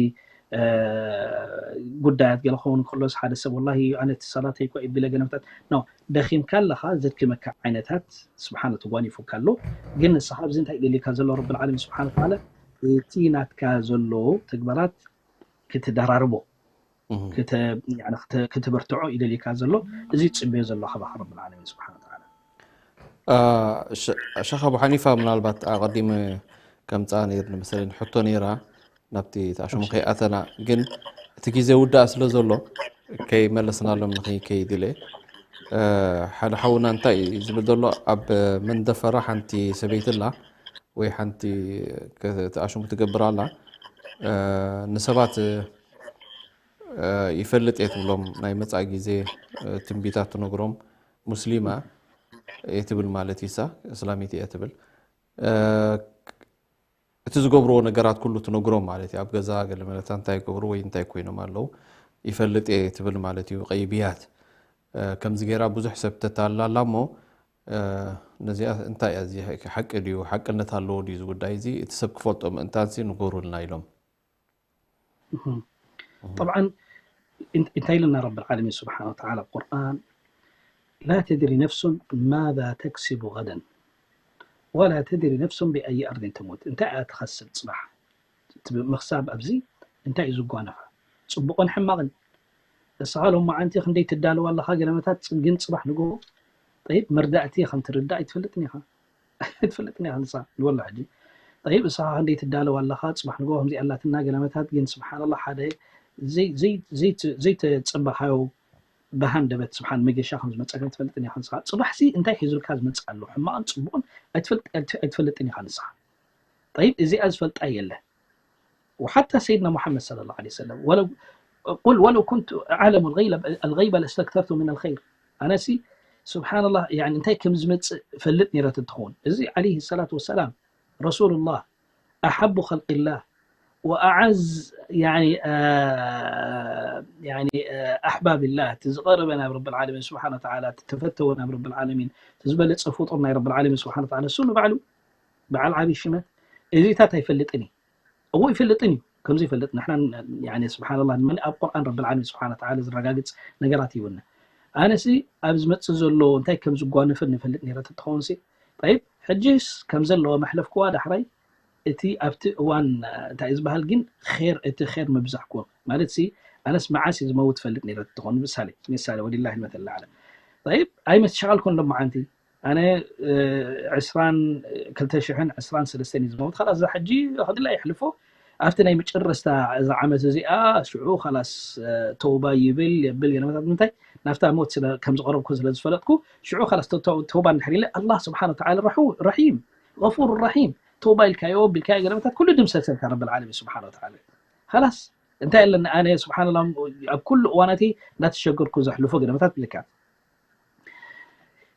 ጉዳያት ገለ ክኸውን ከሎስ ሓደ ሰብ ወላሂ ኣነ እቲ ሰላተይ እኮ ይብለ ገለመታት ኖ ደኺምካ ኣለኻ ዘድክመካ ዓይነታት ስብሓን ተጓኒፉካ ኣሎ። ግን ንስኻ ኣብዚ እንታይ ደልካ ዘሎ ረብል ዓለሚን ስብሓን ተዓላ እቲ ናትካ ዘሎ ተግባራት ክትደራርቦ ክተ- ያኒ ክተ- ክትብርትዖ ይደልካ ዘሎ። እዚ ትጽበዮ ዘሎ ካባኻ ረብል ዓለሚን ስብሓን ተዓላ። ሸኻ ኣቡ ሓኒፋ ምናልባት ኣቐዲመ ከምፃ ነይርኒ መሰለኒ ሕቶ ነይራ ናብቲ ተኣሽሙ ከይኣተና ግን እቲ ግዜ ውዳእ ስለ ዘሎ ከይመለስናሎም ንኸይከይድ ኢለ ሓደ ሓውና እንታይ እዩ ዝብል ዘሎ ኣብ መንደፈራ ሓንቲ ሰበይቲ ኣላ ወይ ሓንቲ ተኣሽሙ ትገብር ኣላ ንሰባት ይፈልጥ እየ ትብሎም ናይ መፃኢ ግዜ ትንቢታት ትነግሮም ሙስሊማ እየ ትብል ማለት ይሳ እስላሚት እየ ትብል እቲ ዝገብርዎ ነገራት ኩሉ ትነግሮም ማለት እዩ ኣብ ገዛ ገለመለታ እንታይ ይገብሩ ወይ እንታይ ኮይኖም ኣለዉ ይፈልጥ እየ ትብል ማለት እዩ ቀይብያት ከምዚ ገይራ ብዙሕ ሰብ ተታላላ እሞ ነዚኣ እንታይ እያ ሓቂ ድዩ ሓቅነት ኣለዎ ድዩ ዝጉዳይ እዚ እቲ ሰብ ክፈልጦ ምእንታንሲ ንገሩልና ኢሎም طبعا እንታይ ኢልና ረብል ዓለሚን ስብሓን ወተዓላ ቁርኣን ላ ተድሪ ነፍሱን ማዛ ተክስቡ ገደን ወላ ተድሪ ነፍሱን ብኣይ ኣርድን ተሞት እንታይ እያ ትኸስብ ፅባሕ ምኽሳብ ኣብዚ እንታይ እዩ ዝጓነፋ ፅቡቕን ሕማቕን ንስኻ ሎማዓንቲ ክንደይ ትዳለዋ ኣለኻ ገለመታት ግን ፅባሕ ንጎ ጠይብ መርዳእቲ ከም ትርዳእ ኣይትፈልጥን ኢኻ ኣይትፈልጥን ኢኻ ንሳ ንወላ ሕጂ ጠይብ እሳኻ ክንደይ ትዳለዋ ኣለኻ ፅባሕ ንጎ ከምዚ ኣላትና ገለመታት ግን ስብሓንላ ሓደ ዘይተፀበኻዮ ብሃንደበት ስብሓን መገሻ ከም ዝመፀካ ኣይትፈልጥን ኢኻ ንስኻ ፅባሕሲ እንታይ ሒዙልካ ዝመፅእ ኣሎ ሕማቕን ፅቡቕን ኣይትፈልጥን ኢኻ ንስኻ ጠይብ እዚኣ ዝፈልጣ የለ وحتى سيدنا محمد صلى الله عليه وسلم ولو قل ولو كنت أعلم الغيب الغيب لاستكثرت من الخير ኣነሲ ስብሓንላህ፣ ያኒ እንታይ ከም ዝመፅእ ፈልጥ ነይረ ትኸውን። እዚ ዓለይሂ ሰላቱ ወሰላም ረሱሉላህ፣ ኣሓቡ ኸልቂላህ ወኣዓዝ፣ ያኒ፣ እ፣ ያኒ፣ እ፣ ኣሕባብላህ፣ እቲ ዝቐረበ ናብ ረብል ዓለሚን ስብሓነ ወተዓላ፣ እቲ ተፈተወ ናብ ረብል ዓለሚን፣ እቲ ዝበለፀ ፍጡር ናይ ረብል ዓለሚን ስብሓነ ወተዓላ፣ እሱ ንባዕሉ በዓል ዓብዪ ሽመት፣ እዚታት ኣይፈልጥን እዩ። እዎ ይፈልጥን እዩ፣ ከምዚ ይፈልጥ ንሕና፣ ያኒ ስብሓንላህ፣ ድማ ኣብ ቁርኣን ረብል ዓለሚን ስብሓነ ወተዓላ ዝረጋግፅ ነገራት ይብልና። ኣነሲ ኣብ ዝመፅእ ዘሎ እንታይ ከም ዝጓነፈ ንፈልጥ ነይረ ተትኸውን ሲ፣ ጠይብ፣ ሕጂስ ከም ዘለዎ መሕለፍክዋ ዳሕራይ፣ እቲ ኣብቲ እዋን እንታይ እዩ ዝበሃል ግን ኼር፣ እቲ ኼር ምብዛሕክዎ ማለት ሲ፣ ኣነስ መዓስ እዩ ዝመውት ፈልጥ ነይረ ተትኸውን፣ ምሳሌ፣ ምሳሌ፣ ወሊላሂ መተል ኣዕላ። ጠይብ፣ ኣይመተሻቐልኩን ሎመዓንቲ፣ ኣነ፣ እ፣ ዕስራን ክልተ ሽሕን ዕስራን ሰለስተን እዩ ዝመውት። ኻላስ እዛ ሕጂ ክድላ የሕልፎ። ኣብቲ ናይ መጨረስታ እዛ ዓመት እዚኣ ሽዑ ኻላስ፣ እ፣ ተውባ ይብል፣ የብል፣ ገለመታት ምንታይ ናብታ ሞት ስለ ከም ዝቐረብኩ ስለ ዝፈለጥኩ፣ ሽዑ ኻላስ ተው-፣ ተው-፣ ተውባ እንድሕር ኢለ፣ ኣላህ ስብሓነ ወተዓላ ረሑ-፣ ረሒም፣ ገፉር ረሒም፣ ተውባ ኢልካዮ፣ ቢልካዮ፣ ገለመታት ኩሉ ድምሰሰልካ ረብል ዓለሚን ስብሓነ ወተዓላ። ኻላስ እንታይ ኣለኒ ኣነ ስብሓንላህ ኣብ ኩሉ እዋናተይ እናተሸገርኩ ዘሕልፎ ገለመታት ብልካ።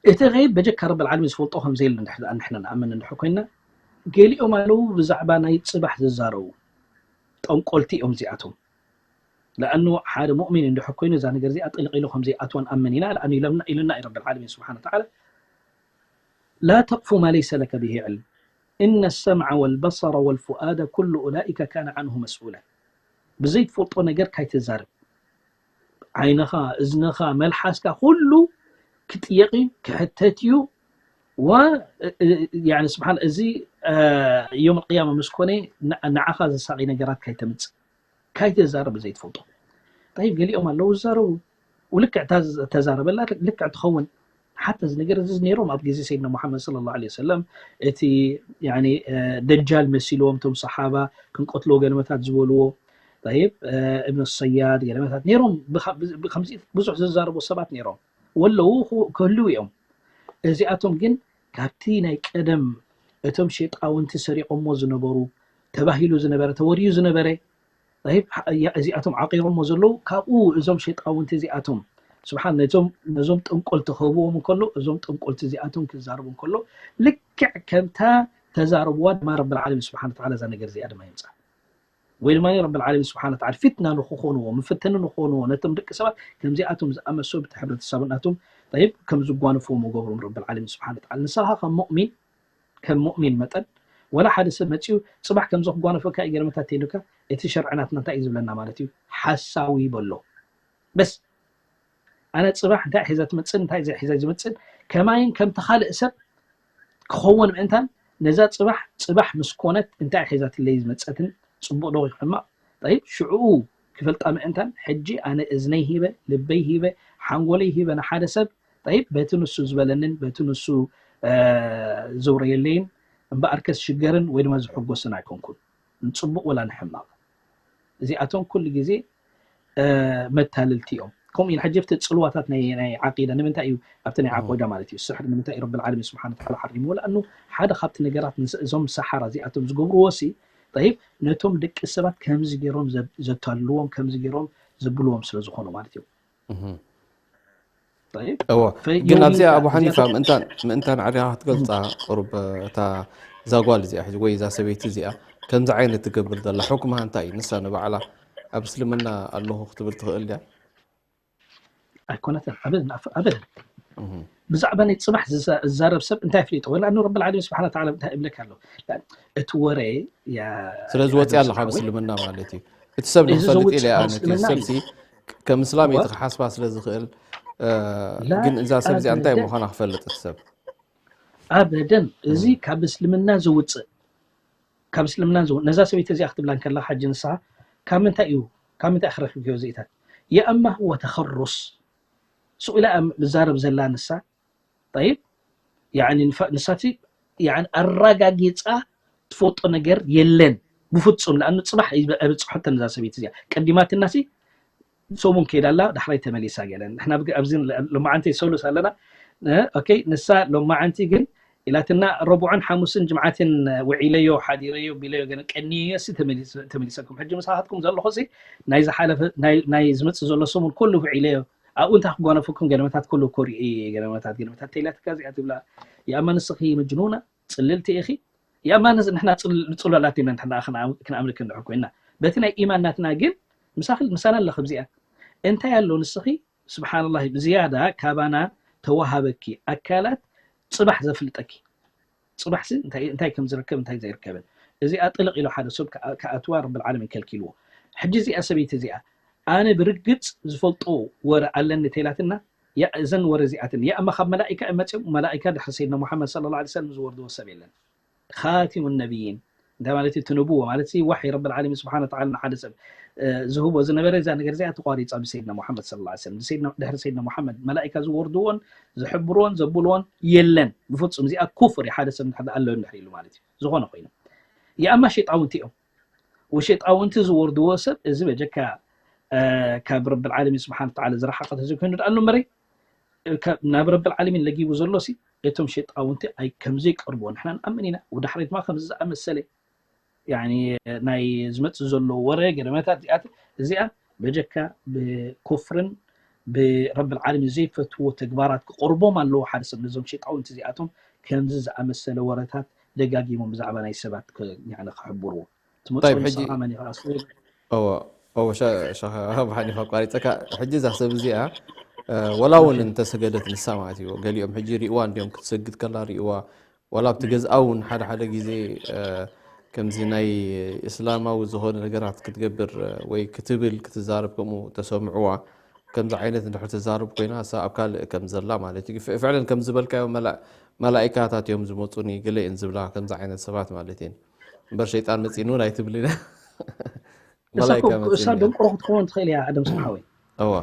እቲ ጌብ በጀካ ረብል ዓለሚን ዝፈልጦ ከም ዘየለ እንድሕር ደኣ ንሕና ንኣምን እንድሕር ኮይና፣ ገሊኦም ኣለዉ ብዛዕባ ናይ ጽባሕ ዝዛረቡ። ጠንቆልቲ እዮም እዚኣቶም። ለኣኑ ሓደ ሙእሚን እንድሕር ኮይኑ እዛ ነገር እዚኣ ጥልቕ ኢሉ ከም ዘይኣትዋ ንኣምን ኢና። ለኣኑ ኢሎምና፣ ኢሉና እዩ ረብል ዓለሚን ስብሓነ ወተዓላ፣ لا تقف ما ليس لك به علم إن السمع والبصر والفؤاد كل أولئك كان عنه مسؤولا። ብዘይትፈልጦ ነገር ካይትዛረብ። ዓይንኻ፣ እዝንኻ፣ መልሓስካ ኩሉ ክጥየቕ እዩ፣ ክሕተት እዩ። ወ-፣ እ-፣ እ-፣ ያኒ ስብሓን፣ እዚ፣ እ፣ ዮም ኣልቅያማ ምስ ኮነ ን-፣ ንዓኻ ዘሳቒ ነገራት ካይተምጽእ፣ ካይትዛረብ ብዘይትፈልጦ። ጠይብ፣ ገሊኦም ኣለዉ ዝዛረቡ፣ ውልክዕ እታ ተዛረበላ ልክዕ ትኸውን። ሓታ እዚ ነገር እዚ ነይሮም ኣብ ግዜ ሰይድና ሙሓመድ ሰለላሁ ዐለይሂ ወሰለም፣ እቲ፣ ያኒ፣ እ፣ ደጃል መሲልዎም እቶም ሰሓባ ክንቀትልዎ ገለመታት ዝበልዎ፣ ጠይብ፣ እ፣ እብን ሰያድ ገለመታት ነይሮም፣ ብኸ-፣ ብኸምዚ ብዙሕ ዝዛረቡ ሰባት ነይሮም። ወለዉ ክህልዉ እዮም። እዚኣቶም ግን ካብቲ ናይ ቀደም እቶም ሸይጣውንቲ ሰሪቖሞ ዝነበሩ፣ ተባሂሉ ዝነበረ፣ ተወርዩ ዝነበረ፣ ጠይብ፣ እዚኣቶም ዓቂሮሞ ዘለዉ፣ ካብኡ እዞም ሸይጣውንቲ እዚኣቶም፣ ስብሓን፣ ነዞም፣ ነዞም ጠንቆልቲ ክህብዎም እንከሎ፣ እዞም ጠንቆልቲ እዚኣቶም ክዛረቡ እንከሎ፣ ልክዕ ከምታ ተዛረብዋ ድማ ረብል ዓለሚን ስብሓን ወተዓላ እዛ ነገር እዚኣ ድማ ይምጻ። ወይ ድማ ረብል ዓለሚን ስብሓን ወተዓላ ፊትና ንክኾንዎ፣ መፈተኒ ንክኾንዎ፣ ነቶም ደቂ ሰባት ከምዚኣቶም ዝኣመሰሉ ብቲ ሕብረተሰብ ናቶም፣ ጠይብ፣ ከም ዝጓነፍዎም ይገብሮም ረብል ዓለሚን ስብሓን ወተዓላ። ንስኻ ከም ሙእሚን፣ ከም ሙእሚን መጠን፣ ወላ ሓደ ሰብ መጺኡ ጽባሕ ከምዚ ክጓነፈካ እዩ ገለመታት ተይሉካ፣ እቲ ሸርዒ ናትና እንታይ እዩ ዝብለና ማለት እዩ? ሓሳዊ በሎ። በስ፣ ኣነ ጽባሕ እንታይ ሒዘ ትመጽእን እንታይ ሒዘ ዝመጽእን፣ ከማይን ከምቲ ካልእ ሰብ ክኸውን ምእንታን፣ ነዛ ጽባሕ፣ ጽባሕ ምስ ኮነት እንታይ ሒዛትለይ ዝመጸትን፣ ጽቡቕ ዶ ወይ ሕማቕ? ጠይብ፣ ሽዑኡ ክፈልጣ ምእንታን፣ ሕጂ ኣነ እዝነይ ሂበ፣ ልበይ ሂበ፣ ሓንጎለይ ሂበ ንሓደ ሰብ፣ ጠይብ፣ በቲ ንሱ ዝበለንን በቲ ንሱ፣ እ፣ ዘውረየለይን እምበኣርከስ ሽገርን ወይ ድማ ዝሕጎስን ኣይኮንኩን፣ ንጽቡቕ ወላ ንሕማቕ። እዚኣቶም ኩሉ ግዜ፣ እ፣ መታለልቲ እዮም። ከምኡ ኢሉ ሕጂ ኣብቲ ጽልዋታት ናይ፣ ናይ ዓቂዳ ንምንታይ እዩ፣ ኣብቲ ናይ እም። ዓቂዳ ማለት እዩ፣ ስሕር ንምንታይ እዩ ረብል ዓለሚን ስብሓን ወተዓላ ሓሪምዎ? ለኣኑ ሓደ ካብቲ ነገራት ንስ-፣ እዞም ሰሓራ እዚኣቶም ዝገብርዎ ሲ፣ ጠይብ፣ ነቶም ደቂ ሰባት ከምዚ ገይሮም ዘ-፣ ዘታልልዎም፣ ከምዚ ገይሮም ዘብልዎም ስለ ዝኾኑ ማለት እዩ። እህ። ጠይብ። እዎ። ፈ-፣ ግን የውዲ ኣብዚኣ እዛ፣ ኣቡ ሓኒፋ እዚኣ ምእንታን፣ ምእንታን ዓዲኻ ክትገልጻ እህ። ቁሩብ፣ እታ እዛ ጓል እዚኣ ሕጂ ወይ እዛ ሰበይቲ እዚኣ ከምዚ ዓይነት ትገብር ዘላ ሕኩምሃ እንታይ እዩ? ንሳ ንባዕላ ኣብ እስልምና ኣለኹ ክትብል ትኽእል ድያ? ኣይኮነትን። ኣበደን፣ ኣፍ-፣ ኣበደን። እህ። ብዛዕባ ናይ ጽባሕ ዝዛ-፣ ዝዛረብ ሰብ እንታይ ኣፍሊጥዎ? ለኣኑ ረብል ዓለሚን ስብሓን ወተዓላ እንታይ ይብለካ ኣሎ? ለኣን-፣ እቲ ወረ ያ-፣ ስለ ዝወጽእ ሓቢብ ኣለኻ ኣብ ሓወይ። እስልምና ማለት እዩ። እቲ ሰብ እዚ ንኽፈልጥ ዘውጽእ ኢለ ካብ ኣነ እቲ እስልምና ሰብ እዩ። ሲ ከም እስላም እዩ ወ-፣ ክሓስባ ስለ ዝኽእል፣ እ፣ ላ፣ ግን እዛ ሰብ እዚኣ እንታይ ኣበደን። ምዃና ክፈልጥ እቲ ሰብ። ኣበደን። እዚ እም። ካብ እስልምና ዘውጽእ፣ ካብ እስልምና ዘው-፣ ነዛ ሰበይቲ እዚኣ ክትብላ እንከላ ሓጂ ንስኻ ካብ ምንታይ እዩ፣ ካብ ምንታይ ክረክብክዮ እዚኢታት? የእማ ወተኸሩስ። ሱቕ ኢላ እያ ምዛረብ ዘላ ንሳ። ጠይብ፣ ያኒ ንፋ-፣ ንሳቲ ያኒ ኣረጋጊጻ ትፈልጦ ነገር የለን ብፍጹም። ለኣኑ ጽባሕ ይበ-፣ ኣይበጽሖተን እዛ ሰበይቲ እዚኣ። ቀዲማትናሲ ሰሙን ከይዳ ኣላ፣ ዳሕራይ ተመሊሳ ገለ። ንሕና ብግ-፣ ኣብዚ ለ-፣ ሎማዓንቲ ሰሉስ ኣለና። እ፣ ኦኬ፣ ንሳ ሎማዓንቲ ግን ኢላትና ረቡዕን ሓሙስን ጅምዓትን ውዒለዮ፣ ሓዲረዮ፣ ቢለዮ፣ ገለ ቀንየዮ፣ ሲ ተመሊስ-፣ ተመሊሰኩም። ሕጂ ምሳኻትኩም ዘለኹ ሲ ናይ ዝሓለፈ፣ ናይ፣ ናይ ዝመጽእ ዘሎ ሰሙን ኩሉ ውዒለዮ። ኣብኡ እንታይ ክጓነፈኩም? ገለመታት ኩሉ ኮሪኡ እየ፣ ገለመታት ገለመታት ተይላትካ እዚኣ ትብላ። ያማ ንስኺ መጅኑና ጽልልቲ ኢኺ። ያማ ንስ- ንሕና ጽል- ጽሉላት ኢና እንድሕር ደኣ ክነኣም- ክንኣምልክ እንድሕር ኮይና፣ በቲ ናይ ኢማን ናትና ግን ምሳኺ ምሳና ኣለኺ። እዚኣ እንታይ ኣሎ ንስኺ ስብሓንላህ ብዝያዳ ካባና ተዋሃበኪ ኣካላት ጽባሕ ዘፍልጠኪ። ጽባሕሲ እንታይ እንታይ ከም ዝርከብ እንታይ ዘይርከብን እዚኣ ጥልቕ ኢሉ ሓደ ሰብ ክኣ- ክኣትዋ ረብል ዓለሚን ከልኪልዎ። ሕጂ እዚኣ ሰበይቲ እዚኣ ኣነ ብርግጽ ዝፈልጦ ወረ ኣለኒ ተይላትና። ያ እዘን ወረ እዚኣትን ያ እማ ካብ መላኢካ እዮም መጺኦም። መላኢካ ድሕሪ ሰይድና ሙሓመድ ሰለላሁ ዐለይሂ ወሰለም ዝወርድዎ ሰብ የለን። ካቲሙ ነቢይን እንታይ ማለት እዩ? እቲ ንቡወ ማለት ሲ ዋሕይ ረብል ዓለሚን ስብሓነ ወተዓላ ንሓደ ሰብ ዝህቦ ዝነበረ እዛ ነገር እዚኣ ተቋሪፃ ብሰይድና ሙሓመድ ሰለላሁ ዐለይሂ ወሰለም። ድሕሪ ሰይድና ሙሓመድ መላኢካ ዝወርድዎን ዝሕብርዎን ዘብልዎን የለን ብፍፁም። እዚኣ ኩፍር እዩ። ሓደ ሰብ እንድሕር ኣሎ እንድሕር ኢሉ ማለት እዩ። ዝኾነ ኮይኑ ያእማ ሸይጣውንቲ እዮም። ወሸይጣውንቲ ዝወርድዎ ሰብ እዚ በጀካ ካብ ረብል ዓለሚን ስብሓነ ወተዓላ ዝረሓቐ ተዘይኮይኑ ድኣ ኣሎ እምበረይ ናብ ረብል ዓለሚን ለጊቡ ዘሎ ሲ እቶም ሸይጣውንቲ ኣይ ከምዘይቀርብዎ ንሕና ንኣምን ኢና። ወዳሕሪት ድማ ከምዚ ዝኣመሰለ ያኒ ናይ ዝመጽእ ዘሎ ወረ ገለመታት እዚኣት እዚኣ በጀካ ብኩፍርን ብረብል ዓለሚን ዘይፈትዎ ተግባራት ክቆርቦም ኣለዎ ሓደ ሰብ ነዞም ሸይጣውንቲ እዚኣቶም ከምዚ ዝኣመሰለ ወረታት ደጋጊሞም ብዛዕባ ናይ ሰባት ክ- ያኒ ክሕብርዎ ትመጽእ طيب፣ ሕጂ ንስኻ መን ኢኻ ኣስሊ እወ እወ ሸ- ሸኻ ብሓኒፍ ኣቋሪፀካ። ሕጂ እዛ ሰብ እዚኣ እ፣ ወላ እውን እንተሰገደት ንሳ ማለት እዩ። ገሊኦም ሕጂ ሪእዋ እንዲኦም ክትሰግድ ከላ ሪእዋ ዋላ ኣብቲ ገዝኣ እውን ሓደ ሓደ ግዜ እ፣ ከምዚ ናይ እስላማዊ ዝኾነ ነገራት ክትገብር እ፣ ወይ ክትብል ክትዛረብ ከምኡ ተሰምዕዋ ከምዚ ዓይነት እንድሕር ተዛርብ ኮይና እሳ ኣብ ካልእ ከም ዘላ ማለት እዩ። ፍዕለን ከም ዝበልካዮ መላ- መላኢካታት እዮም ዝመፁኒ ገለ እየን ዝብላ ከምዚ ዓይነት ሰባት ማለት እየን። እምበር ሸይጣን መፂኒ እውን ኣይትብልን እያ። እሳ እኮ መላኢካ እሳ መፂኒ እያ። ደንቆሮ ክትከውን ትኽእል እያ ኣደም ስብሓወይ። እዋ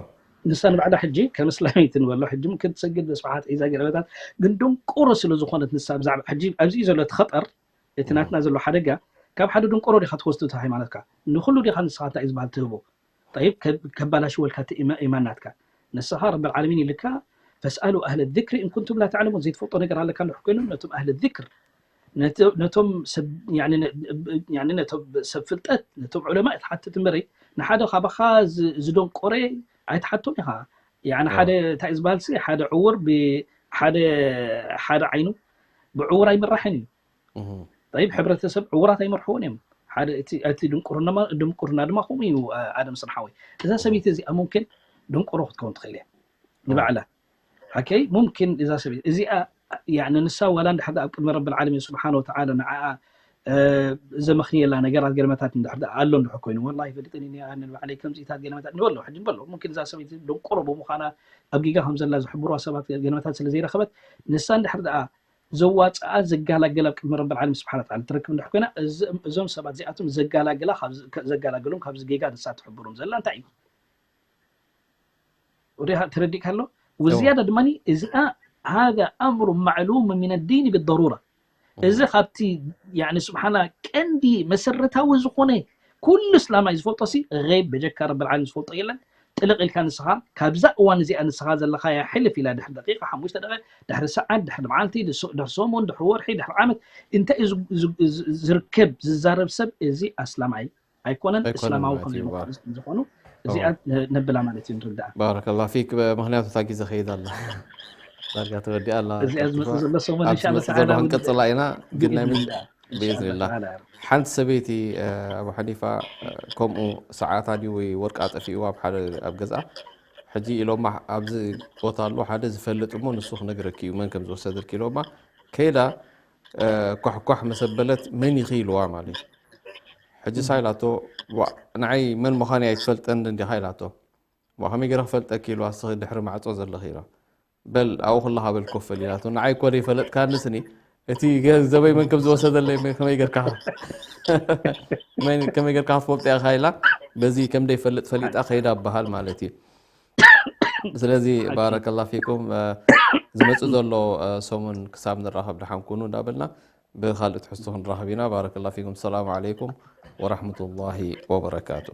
ንሳ ንባዕላ ሕጂ ከም እስላመይቲ ንበሎ ሕጂ ምክን ትሰግድ በስብሓት ዒዛ ገለበታት ግን ደንቆሮ ስለ ዝኾነት ንሳ ብዛዕባ ሕጂ ኣብዚ እዩ ዘሎ እቲ ኸጠር እቲ ናትና ዘሎ ሓደጋ ካብ ሓደ ደንቆሮ ዲኻ ትወስዱ እቲ ሃይማኖትካ ንኩሉ ዲኻ ንስኻ እንታይ እዩ ዝበሃል ትህቦ ጠይብ ከ- ከባላሽወልካ እቲ ኢማ- ኢማን ናትካ ንስኻ ረብል ዓለሚን ኢልካ ፈስኣሉ ኣህለ ذክሪ እንኩንቱም ላ ተዕለሙን ዘይትፈልጦ ነገር ኣለካ እንድሕር ኮይኖም ነቶም ኣህለ ذክር ነቲ- ነቶም ሰብ ያኒ ነ- ያኒ ነቶም ሰብ ፍልጠት ነቶም ዑለማ ትሓትት እምበረይ ንሓደ ካባኻ ዝ- ዝደንቆረ ኣይትሓቶም ኢኻ ያኒ ሓደ እንታይ እዩ ዝበሃል ሲ ሓደ ዕውር ብሓደ ሓደ ዓይኑ ብዕውር ኣይምራሕን እዩ እህ። ጠይብ ሕብረተሰብ ዕውራት ኣይመርሕዎን እዮም ሓደ እቲ እቲ ድንቁርና ድማ ድንቁርና ድማ ከምኡ እዩ አ- ኣደም ስርሓወይ እዛ ሰበይቲ እዚኣ ሙምኪን ድንቁሮ ክትከውን ትኽእል እያ ንባዕላ ሓከይ ሙምኪን እዛ ሰበይቲ እዚኣ ያኒ ንሳ ዋላ እንድሕር ደኣ ኣብ ቅድሚ ረብል ዓለሚን ስብሓን ወተዓላ ንዓኣ እ፣ ዘመኽንየላ ነገራት ገለመታት እንድሕር ደኣ ኣሎ እንድሕር ኮይኑ ወላ ይፈልጥን እኒ ኣነ ንባዕለይ ከምዚታት ገለመታት ንበሎ ሕጂ ንበሎ ሙምኪን እዛ ሰበይቲ ድንቁሮ ብምዃና ኣብ ጌጋ ከም ዘላ ዝሕብርዋ ሰባት ገለመታት ስለ ዘይረኸበት ንሳ እንድሕር ደኣ ዘዋፅኣ ዘጋላገላ ኣብ ቅድሚ ረብል ዓለም ስብሓን ወተዓላ ትረክብ እንድሕር ኮይና እዚ- እዞም ሰባት እዚኣቶም ዘጋላገላ ካብ ዝ- ከ- ዘጋላገሎም ካብዚ ጌጋ ንሳ ትሕብሮም ዘላ እንታይ እዩ ወዲኻ ተረዲእካ ኣሎ ወዝያዳ ድማ እዚኣ هذا أمر معلوم من الدين بالضرورة እዚ ካብቲ ያኒ ስብሓና ቀንዲ መሰረታዊ ዝኾነ ኩሉ እስላማይ ዝፈልጦ ሲ غيب በጀካ ረብል ዓለም ዝፈልጦ የለን ጥልቕ ኢልካ ንስኻ ካብዛ እዋን እዚኣ ንስኻ ዘለኻያ ሕልፍ ኢላ ድሕሪ ደቂቃ ሓሙሽተ ደቂቃ ድሕሪ ሰዓት ድሕሪ መዓልቲ ድሕሪ ሰሙን ድሕሪ ወርሒ ድሕሪ ዓመት እንታይ እዩ ዝ- ዝ- ዝ- ዝርከብ ዝዛረብ ሰብ እዚ ኣስላማይ ኣይኮነን ኣይኮነን እስላማዊ ማለት እዩ፣ ከምዘይኮነ ባር- ዝኾኑ እዚኣ ነ- ነብላ ማለት እዩ ንርዳእ ባረከላ ፊክ። ምክንያቱ እታ ግዜ ከይዳ ኣላ ዳርጋ ተወዲኣ ኣላ እዚኣ ዝመፅእ ዘሎ ሰሙን ኣብ እንሻላ ዝመፅእ ዘሎ ተዓላ ክንቅፅላ ኢና። ግን ናይ ምን- ብኢዝንላ ብኢዝንላ ተዓላ ሓንቲ ሰበይቲ ኣቡ ሓኒፋ ከምኡ ሰዓታ ድዩ ወይ ወርቃ ጠፊእዋ ኣብ ሓደ ኣብ ገዝኣ ሕጂ ኢሎማ ኣብዚ ቦታ ኣሎ ሓደ ዝፈልጥ እሞ ንሱ ክነግረኪ እዩ መን ከም ዝወሰደልኪ ኢሎማ ከይዳ ኳሕኳሕ መሰበለት መን ኢኺ ኢልዋ ማለት እዩ። ሕጂ ሳይላቶ ንዓይ መን ምዃን ኣይትፈልጠን እንዲኻ ኢላቶ። ከመይ ገይረ ክፈልጠኪ ኢልዋ እስኺ ድሕሪ ማዕፆ ዘለኺ ኢልዋ። በል ኣብኡ ከለኻ በል ኮፍ በል ኢላቶ። ንዓይ እኮ ዘይፈለጥካኒ ስኒ እቲ ገንዘበይ መን ከም ዝወሰደለይ ከመይ ገርካ ከመይ ገርካ ክትፈልጦ ኢኻ ኢላ በዚ ከም ዘይፈልጥ ፈሊጣ ከይዳ በሃል ማለት እዩ። ስለዚ ባረከላ ፊኩም ዝመፅእ ዘሎ ሰሙን ክሳብ ንራኸብ ደሓን ኩኑ እንዳበልና ብካልእ ትሕዝቶ ክንራኸብ ኢና። ባረከላ ፊኩም። ሰላም ዓለይኩም ወራህመቱላሂ ወበረካቱ።